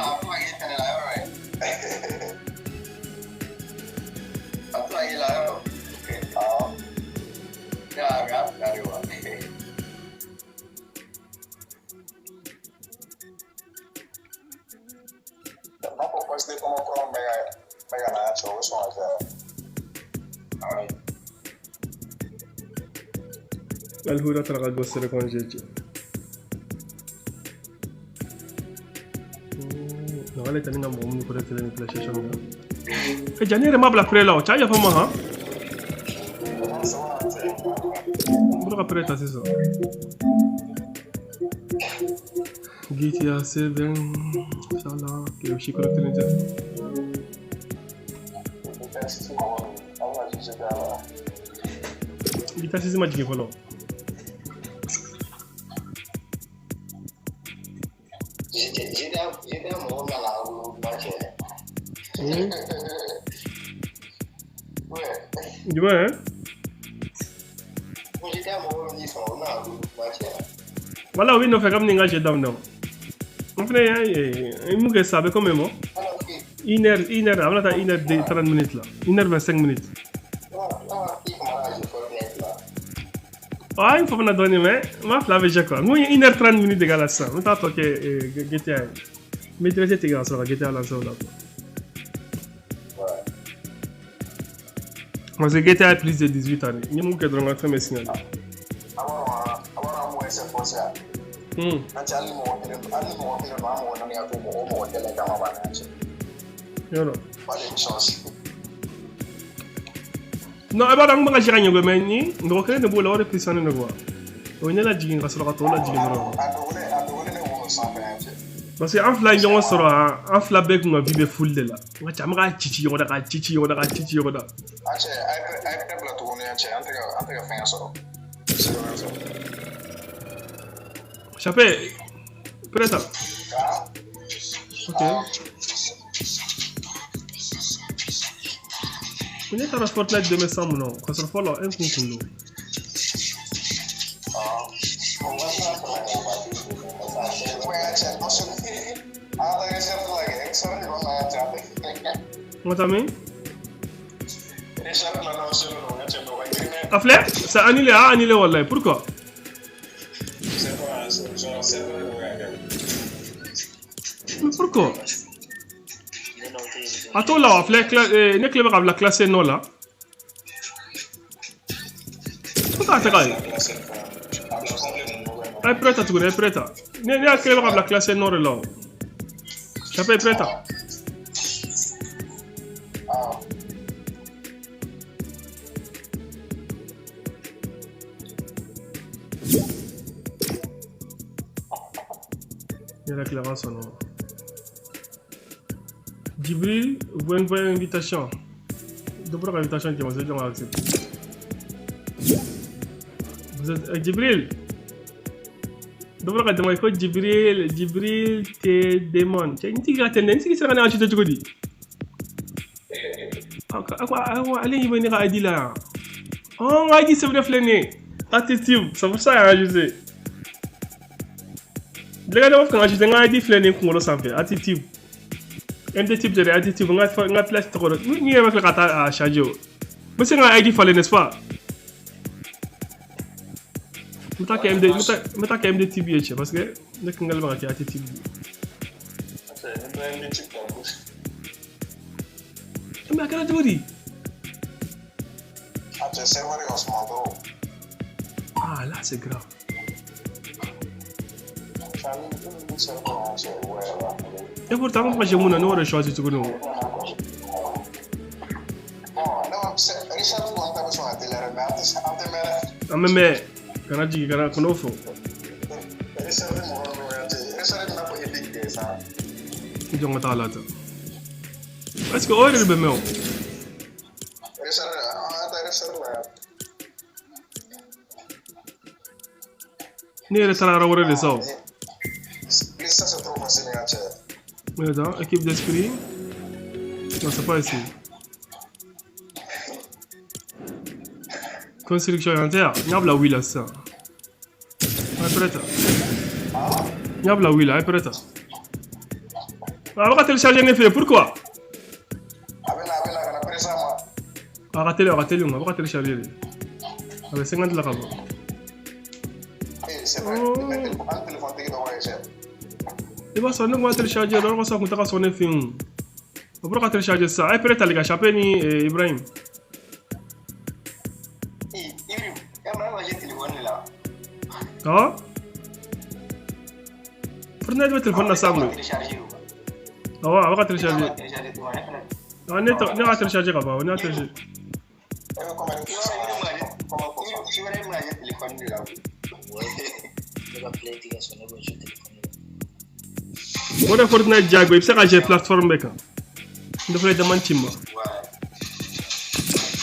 Alhura taara ka gossere congé. Non, ale tɛ ni ka mɔgɔ minnu connecté ni PlayStation kan. E ja ne yɛrɛ ma bila prêt la o, cɛ a yafa n ma han. N bɔra ka prêt ta sisan. GTA 7, Inshallah, ke o si connecté ni tɛ. GTA 6 ma jigin fɔlɔ. Jumɛn? Wala o b'i nɔfɛ kabini n ka jɛ daminɛ o. N fɛnɛ y'a ye mun kɛ sisan a bɛ komi mɔ. Une heure, a bɛna taa 1h30 minutes la. 1h25 minutes. Ah, il faut pas donner, mais ma fila bɛ jɛ quoi. N ko 1h30 minutes de k'a la sisan. N t'a tɔ kɛ GTA ye. N bɛ directeur tigɛ ka sɔrɔ ka GTA lancer o la quoi. Parce que GTA est plus de 18 ans. N ye mun kɛ dɔrɔn n ka fɛn bɛ signaler. Yɔrɔ. Non, i b'a dɔn n bɛ ka se ka ɲɛ mais ni mɔgɔ kelen de b'o la o de puissant de quoi. O ye ne lajigin ka sɔrɔ ka tɔw lajigin dɔrɔn. Parce que an fila ye ɲɔgɔn sɔrɔ an fila bɛɛ kun ka vie bɛ fuli de la. N ka cɛ an bɛ k'a ci ci ɲɔgɔn na k'a ci ci ɲɔgɔn na k'a ci ci ɲɔgɔn na. A cɛ a ye bila tuguni cɛ an tɛ ka fɛn sɔrɔ. Chape, prêt. Ok. Ne taara Fortnite 2100 mun na o? Ka sɔrɔ fɔlɔ e kun kun don. N ka taa min? A filɛ, c'est annulé, a annulé wallahi. Pourquoi? Mais pourquoi? A t'o la wa filɛ ne tile bɛ ka bila classe nɔ la. Ko t'a tɛ ka ye. A ye prêt ta tuguni, a ye prêt ta. Ne y'a tile bɛ ka bila classe nɔ de la o. Chape ye prêt ta. Ne yɛrɛ tila ka sɔn nɔ. Djibril, vous envoyez une invitation. Dɔ bɔra ka invitation di ma, c'est jɔn ka accepter. Vous êtes Djibril. Dɔ bɔra ka dama ko Djibril, Djibril te demande. Cɛ n tigi ka tɛ n tigi sera ka ne ajouter cogo di? A ko ale ɲɛ bɛ ne ka ID la yan. Oh, n ka ID sɛbɛn filɛ nin ye. Attitude, c'est pour ça y'a ajouté. Délégué b'a fɛ ka ajouter n ka ID filɛ nin ye kunkolo sanfɛ, attitude. MD type de attitude, n ka place tɔgɔ dɔn. Ni yɛrɛ bɛ tila ka taa a changer o. N bɛ se ka ID falen, n'est-ce pas? N bɛ taa kɛ MD, n bɛ taa kɛ MD type ye cɛ parce que ne kun kɛlen bɛ ka kɛ attitude ye. Mais a kɛra cogo di? Ah là c'est grave. Et pourtant, moi j'ai mon nom de choisi tuguni o. An bɛ mɛn kana jigin kana kan'o fɔ. I jɔn ka taa la tan. Est-ce que o yɛrɛ de bɛ mɛn o? Ne yɛrɛ taara yɔrɔ wɛrɛ de sa o. Attends, équipe d'esprit. Non, c'est pas ici. Construction inventaire. Nyabla oui là ça. Prêt. Nyabla oui là, prêt. Ah, on va télécharger un effet, pourquoi? Ah, ratez-le, on va télécharger. Avec 50 là. C'est vrai. I b'a sɔrɔ ne kun b'a télécharger o yɔrɔ kun tɛ ka sɔn ne fɛ yen o bɔra ka télécharger sisan a ye prêt ta ka Chape ni Ibrahim. Awɔ. Fortnite bɛ téléphone na sisan koyi. Awɔ a bɛ ka télécharger. Awɔ ne y'a télécharger ka ban ne y'a télécharger. O de Fortnite diyagoya i bɛ se ka jɛ plateforme bɛɛ kan. N dɔ fana ye dama ci n ma.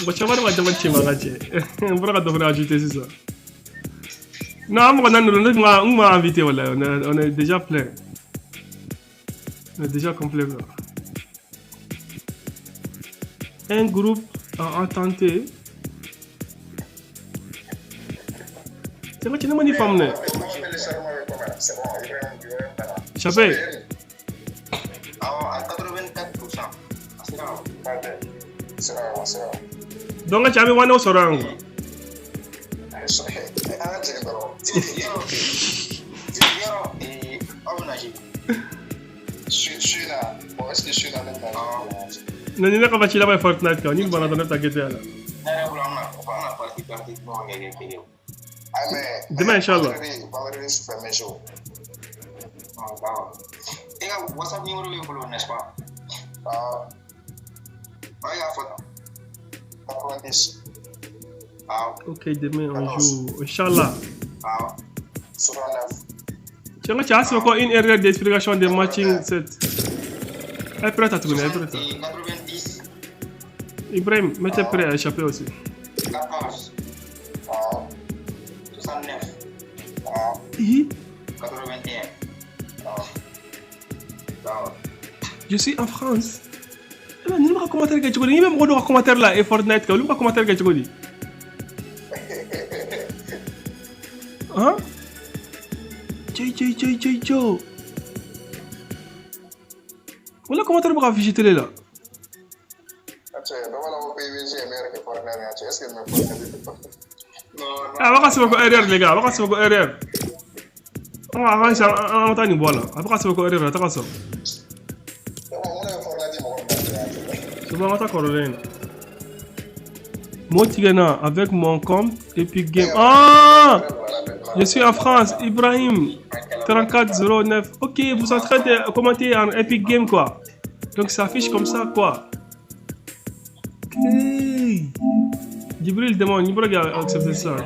Mɔgɔ caman de ma dama ci n ma n ka cɛ. N bɔra ka dɔ fana ajouter sisan. Non, an mɔgɔ naani de don ne kun m'a invité walayi on est déjà plein. On est déjà complet quoi. Un groupe a intenté. C'est vrai que ne ma ni faamu dɛ. Chape. À 84%. Donc cɛ an bɛ wani sɔrɔ yan quoi. Non, ni ne ka facile la Fortnite kan ni bana dɔrɔn ne bɛ taa GTA la. Demain, Inch'Allah. WhatsApp numéro b'i bolo, n'est-ce pas? Ok, demain on joue. Inch'Allah. Tiens, tu as encore une erreur d'explication de matching 7. Elle est prête à tourner, elle est prête. 90. Ibrahim, mettez prêt à échapper aussi. 14. 69. 81. Je suis en France. Eh ben, nous commentaire que tu connais, même un commentaire là et Fortnite, nous commentaire que tu connais. Hein? Tchou tchou tchou tchou tchou. Voilà commentaire pour afficher télé là. Ah, va se faire erreur les gars, va se faire erreur. On va avancer en temps ni voilà. Va se faire erreur, attends ça. Motigana avec mon compte Epic Game. Ah, je suis en France, Ibrahim 3409. Ok, vous êtes en train de commenter en Epic Game quoi. Donc ça affiche comme ça quoi. Ok. Djibril demande, Djibril a accepté ça.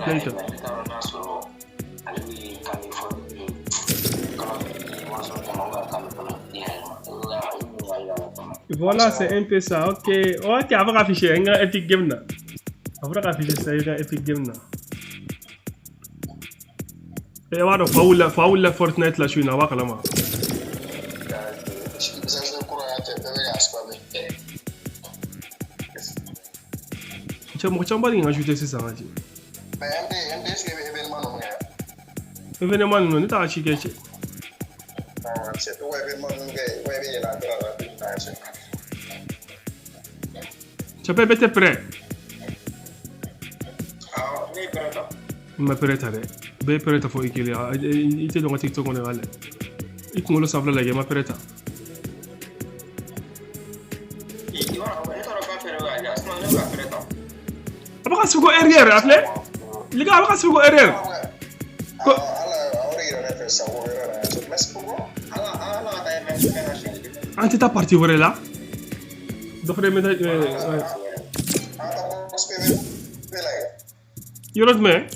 Voilà, c'est un peu ça. Ok, ok, on va afficher un Epic Game là. On va afficher ça, un Epic Game là. Et voilà, faut la Fortnite là, je suis là, va kalama. Tu as pas ajouter ça, ça. Événement non, tu as acheté. Tu peux être prêt. Ma prêt à be prêt à faut ikili ite donc TikTok on est allé. Il kunkolo sanfɛla lajɛ ma prêt. A bɛ ka sugo erreur a filɛ. Les gars a bɛ ka sugo erreur. Ko an tɛ taa parti wɛrɛ la. Dɔ fana bɛ yɔrɔ jumɛn?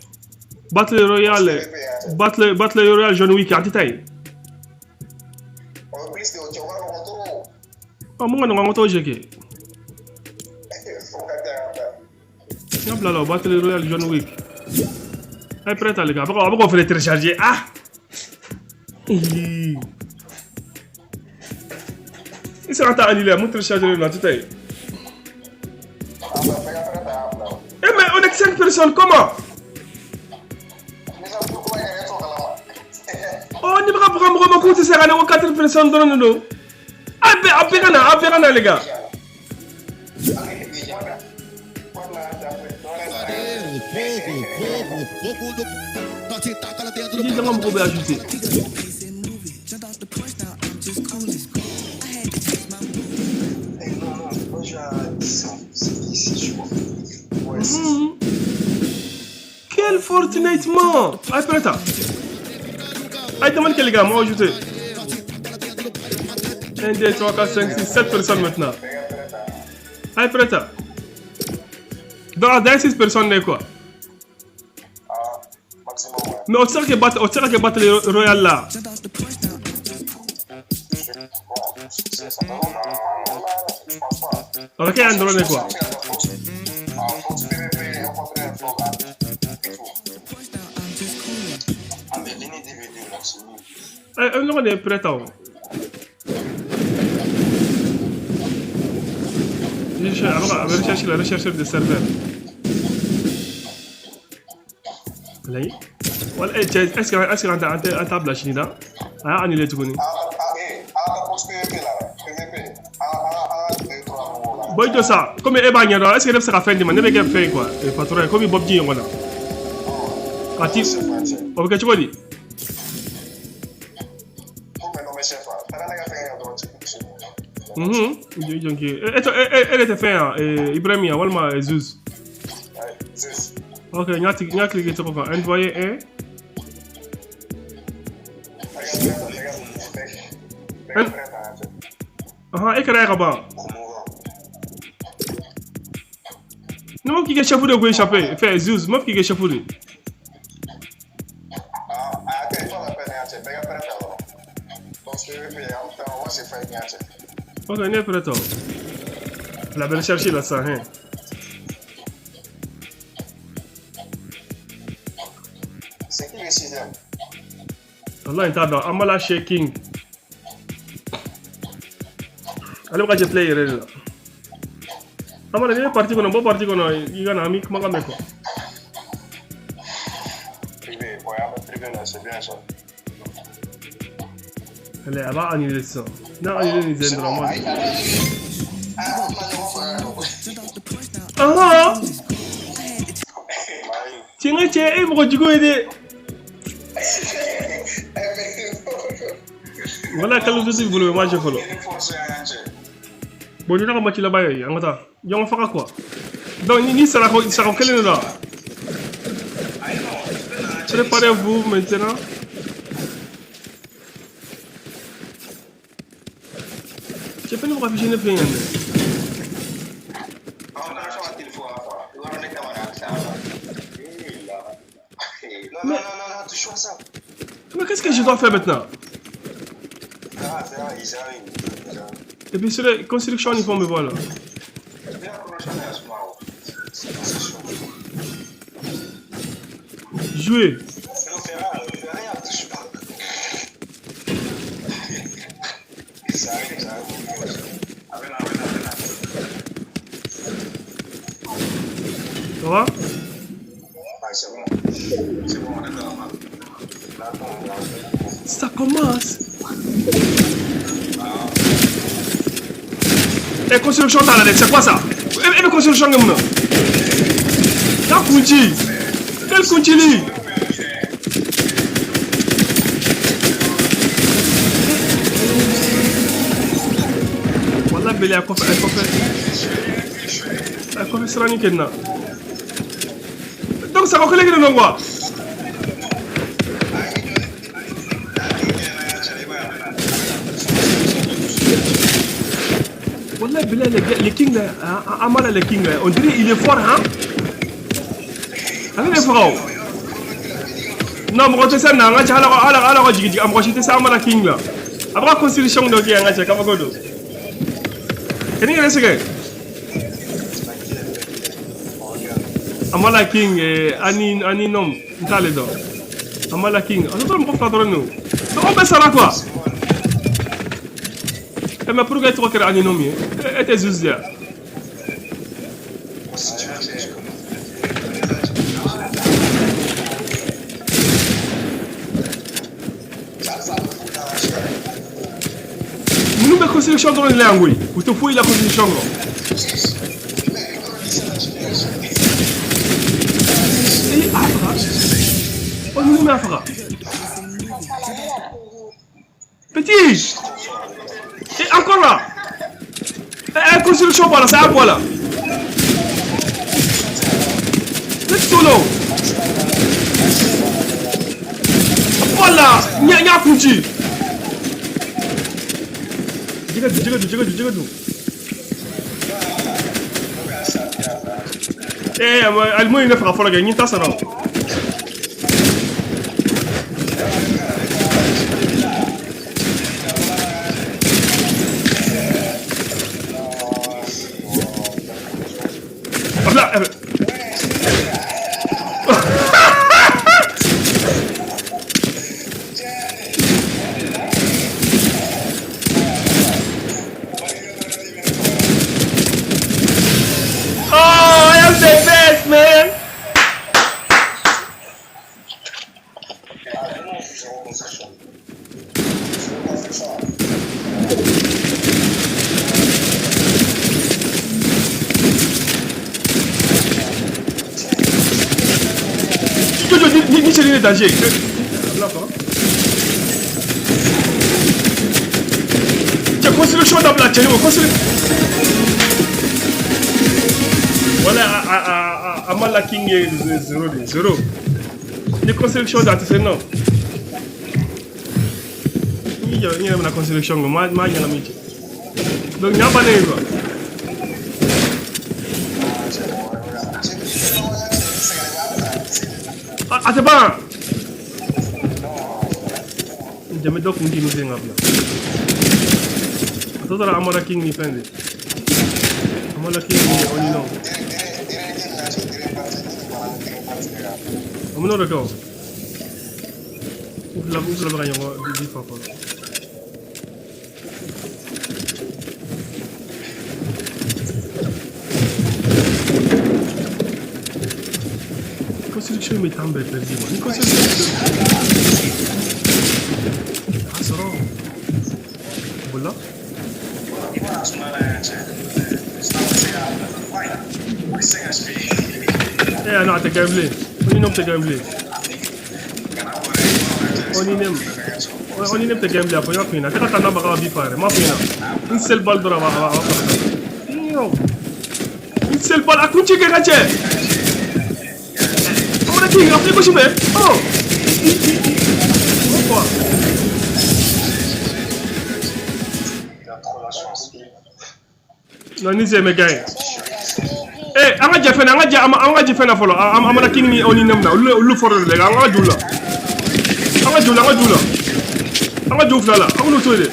Battle Royale, Battle Royale John Wick, an tɛ taa yen. Ɔ mun ka nɔgɔn an ka t'o jɛ kɛ. N y'a bila la o Battle Royale John Wick. A ye prêt les gars, a bɛ k'o fɛnɛ télécharger. Ah! I sera ka taa annulé mun télécharger la an tɛ taa yen. Eh mais on est que 5 personnes, comment? Oh, ni bɛ ka mɔgɔ ma k'u tɛ se ka ne ko 4 personnes dɔrɔn de don. A bɛɛ ka na, a bɛɛ ka na les gars. I jija n ka mɔgɔw bɛ ajouter. Quel Fortnite man! Allez, prêt. Allez, demande quel gars, moi ajouté. 1, 2, 3, 4, 5, 6, 7 personnes maintenant. Allez, prêt. Donc, dans 6 personnes, quoi. Mais on sait que Battle Royale là. Ok, un drone quoi. On est prêt à rechercher la recherche de serveur. Est-ce que tu as la Chine là? Ah, annulé tout. Bon, i jɔ sa, komi e b'a ɲɛdɔn, est ce que ne bɛ se ka fɛn d'i ma? Ne bɛ kɛ fɛn ye quoi, patron ye, komi Bob G ɲɔgɔn na. Ka ti, o bɛ kɛ cogo di? I jɔ k'i e e de tɛ fɛn yan, Ibrahim yan walima Zuz? Ok, n y'a tigi, n y'a cliquer tɔgɔ kan, envoyer un. Ahan, e kɛra ye ka ban. Ne m'a fɔ k'i kɛ chef de ko échappé, fɛn Zuz, n m'a fɔ k'i kɛ chef de. Ok, ne ye prêt tɔ. La belle chercher là ça, hein. C'est qui le sixième? Wallahi n t'a dɔn, Amala Shaking. Ale bɛ ka jɛ play yɛrɛ de la. Amala, n'i bɛ parti kɔnɔ, bɔ parti kɔnɔ, i ka na an b'i kumakan mɛn quoi. Privé, ouais, ah, privé là, c'est bien ça. Ale a b'a annuler sisan. N'a annulé nin sen dɔrɔn, ma. Ahan! Cɛ n ka cɛ, e ye mɔgɔ jugu ye dɛ. Wala Call of Duty bolo, ma jɛ fɔlɔ. Bon, ni ne ka match laban ye, an ka taa. Ɲɔgɔn faga quoi. Donc ni sarako sarako kelen de la. Préparez-vous maintenant. Cɛ fɛn bɛ ka afficher ne fɛ yan dɛ. Non, non, non, non, touche pas ça. Mais qu'est-ce que je dois faire maintenant? Ah, ils arrivent. Ils arrivent. Et puis sur les constructions, ils vont me voir là. Jouer. Non, fais rien, touche pas. Ça arrive, ça arrive. Avec là, avec là, avec là. Ça va? Ouais, c'est bon. C'est bon, on est dans la map. Là, attends, là. Ça commence. Eh, construction t'as là, c'est quoi ça? Eh, eh, construction comme ça. T'as kunchi. Quel kunchi lui? Wallah beli a kɔfɛ, a kɔfɛ. A kɔfɛ siranin kɛ na. Donc sago kelen kelen don quoi. Wallah billah, les King là, hein, Amala le King là, on dirait il est fort hein. Ale de faga o. Non, mɔgɔ tɛ se na an ka cɛ ala ka ala ala ka jigi jigi a mɔgɔ si tɛ se Amala King la. A bɛ ka construction dɔ kɛ an ka cɛ kabako don. Kɛ ni yɛrɛ sɛgɛn. Amala King ani nom n t'ale dɔn. Amala King, a tɔ mɔgɔ fila dɔrɔn de don. Donc anw bɛɛ sara quoi. Eh mais pourquoi e tɔgɔ kɛra ani nom ye? E tɛ Zeus de ye wa? Ninnu bɛ construction dɔrɔn de la yan koyi. U tɛ foyi la construction kɔ. Eh, a faga. Oh, ninnu bɛ a faga. Petit! Et encore là! Eh, construction voilà, ça a là. Let's solo! Voilà! Nya nya kunci! Jɛgɛ dun, jɛgɛ dun, jɛgɛ dun, jɛgɛ dun. Eh, alimu ye ne faga fɔlɔ kɛ, n ta sara o. Voilà, eh, Oh, I am the best, man! danger. Cɛ, construction dabila cɛ, o construction. Wala a ma la king ye zéro de zéro. Ni construction da a tɛ se non. Ni jɔ n yɛrɛ bɛna construction kɛ, ma ma ɲagami cɛ. Donc ɲa bannen ye quoi. A tɛ ban. Jɛmɛ dɔ kun k'i sen ka bila. A tɔ tora Amara King ni fɛn de. Amara King ni Onino. O bɛn'o de kɛ o. U fila bɛ ka ɲɔgɔn di fa fɔlɔ. Construction bɛ taa an bɛɛ perdu quoi. Ni construction a sɔrɔ bolila. Eh non, a tɛ kɛ bilen. Onino tɛ kɛ bilen. Oninem. Oninem tɛ kɛ bilen, a fɔ n y'a f'i ɲɛna. A tɛ ka taa n'a baga bi fa yɛrɛ. N m'a f'i ɲɛna. Une seule balle dɔrɔn a b'a a b'a faga. Une seule balle a kun ci kɛ ka cɛ. Amara King a filɛ gosi fɛ. Oh. Pourquoi? Il a trop la chance. Non, ni c'est mes gars. Eh, an ka jɛ fɛn na, an ka jɛ an ka jɛ fɛn na fɔlɔ. Amara King ni Oninem na, olu fɔlɔ de la, an ka jɔ u la. An ka jɔ u la, an ka jɔ u la. An ka jɔ u fila la, an kan'u to yen dɛ.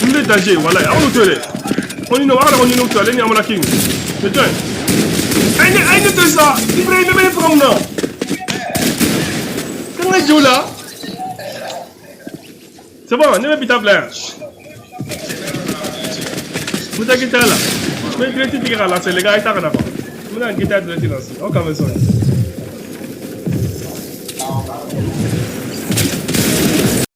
Olu de danger, walayi, an kan'u to yen dɛ. Onino, an kana Onino to yen, ale ni Amara King. C'est jɔn ye? A ye ne to yen sa. Ibrahim, ne bɛ ne faga mun na? K'an ka jɛ u la. C'est bon, ne bɛ bi ta bila yan. N bɛ taa guitare la. N bɛ direct tigɛ k'a lase, les gars, a ye taa ka na quoi. N bɛna guitare direct lancer. Aw k'an bɛ sɔn.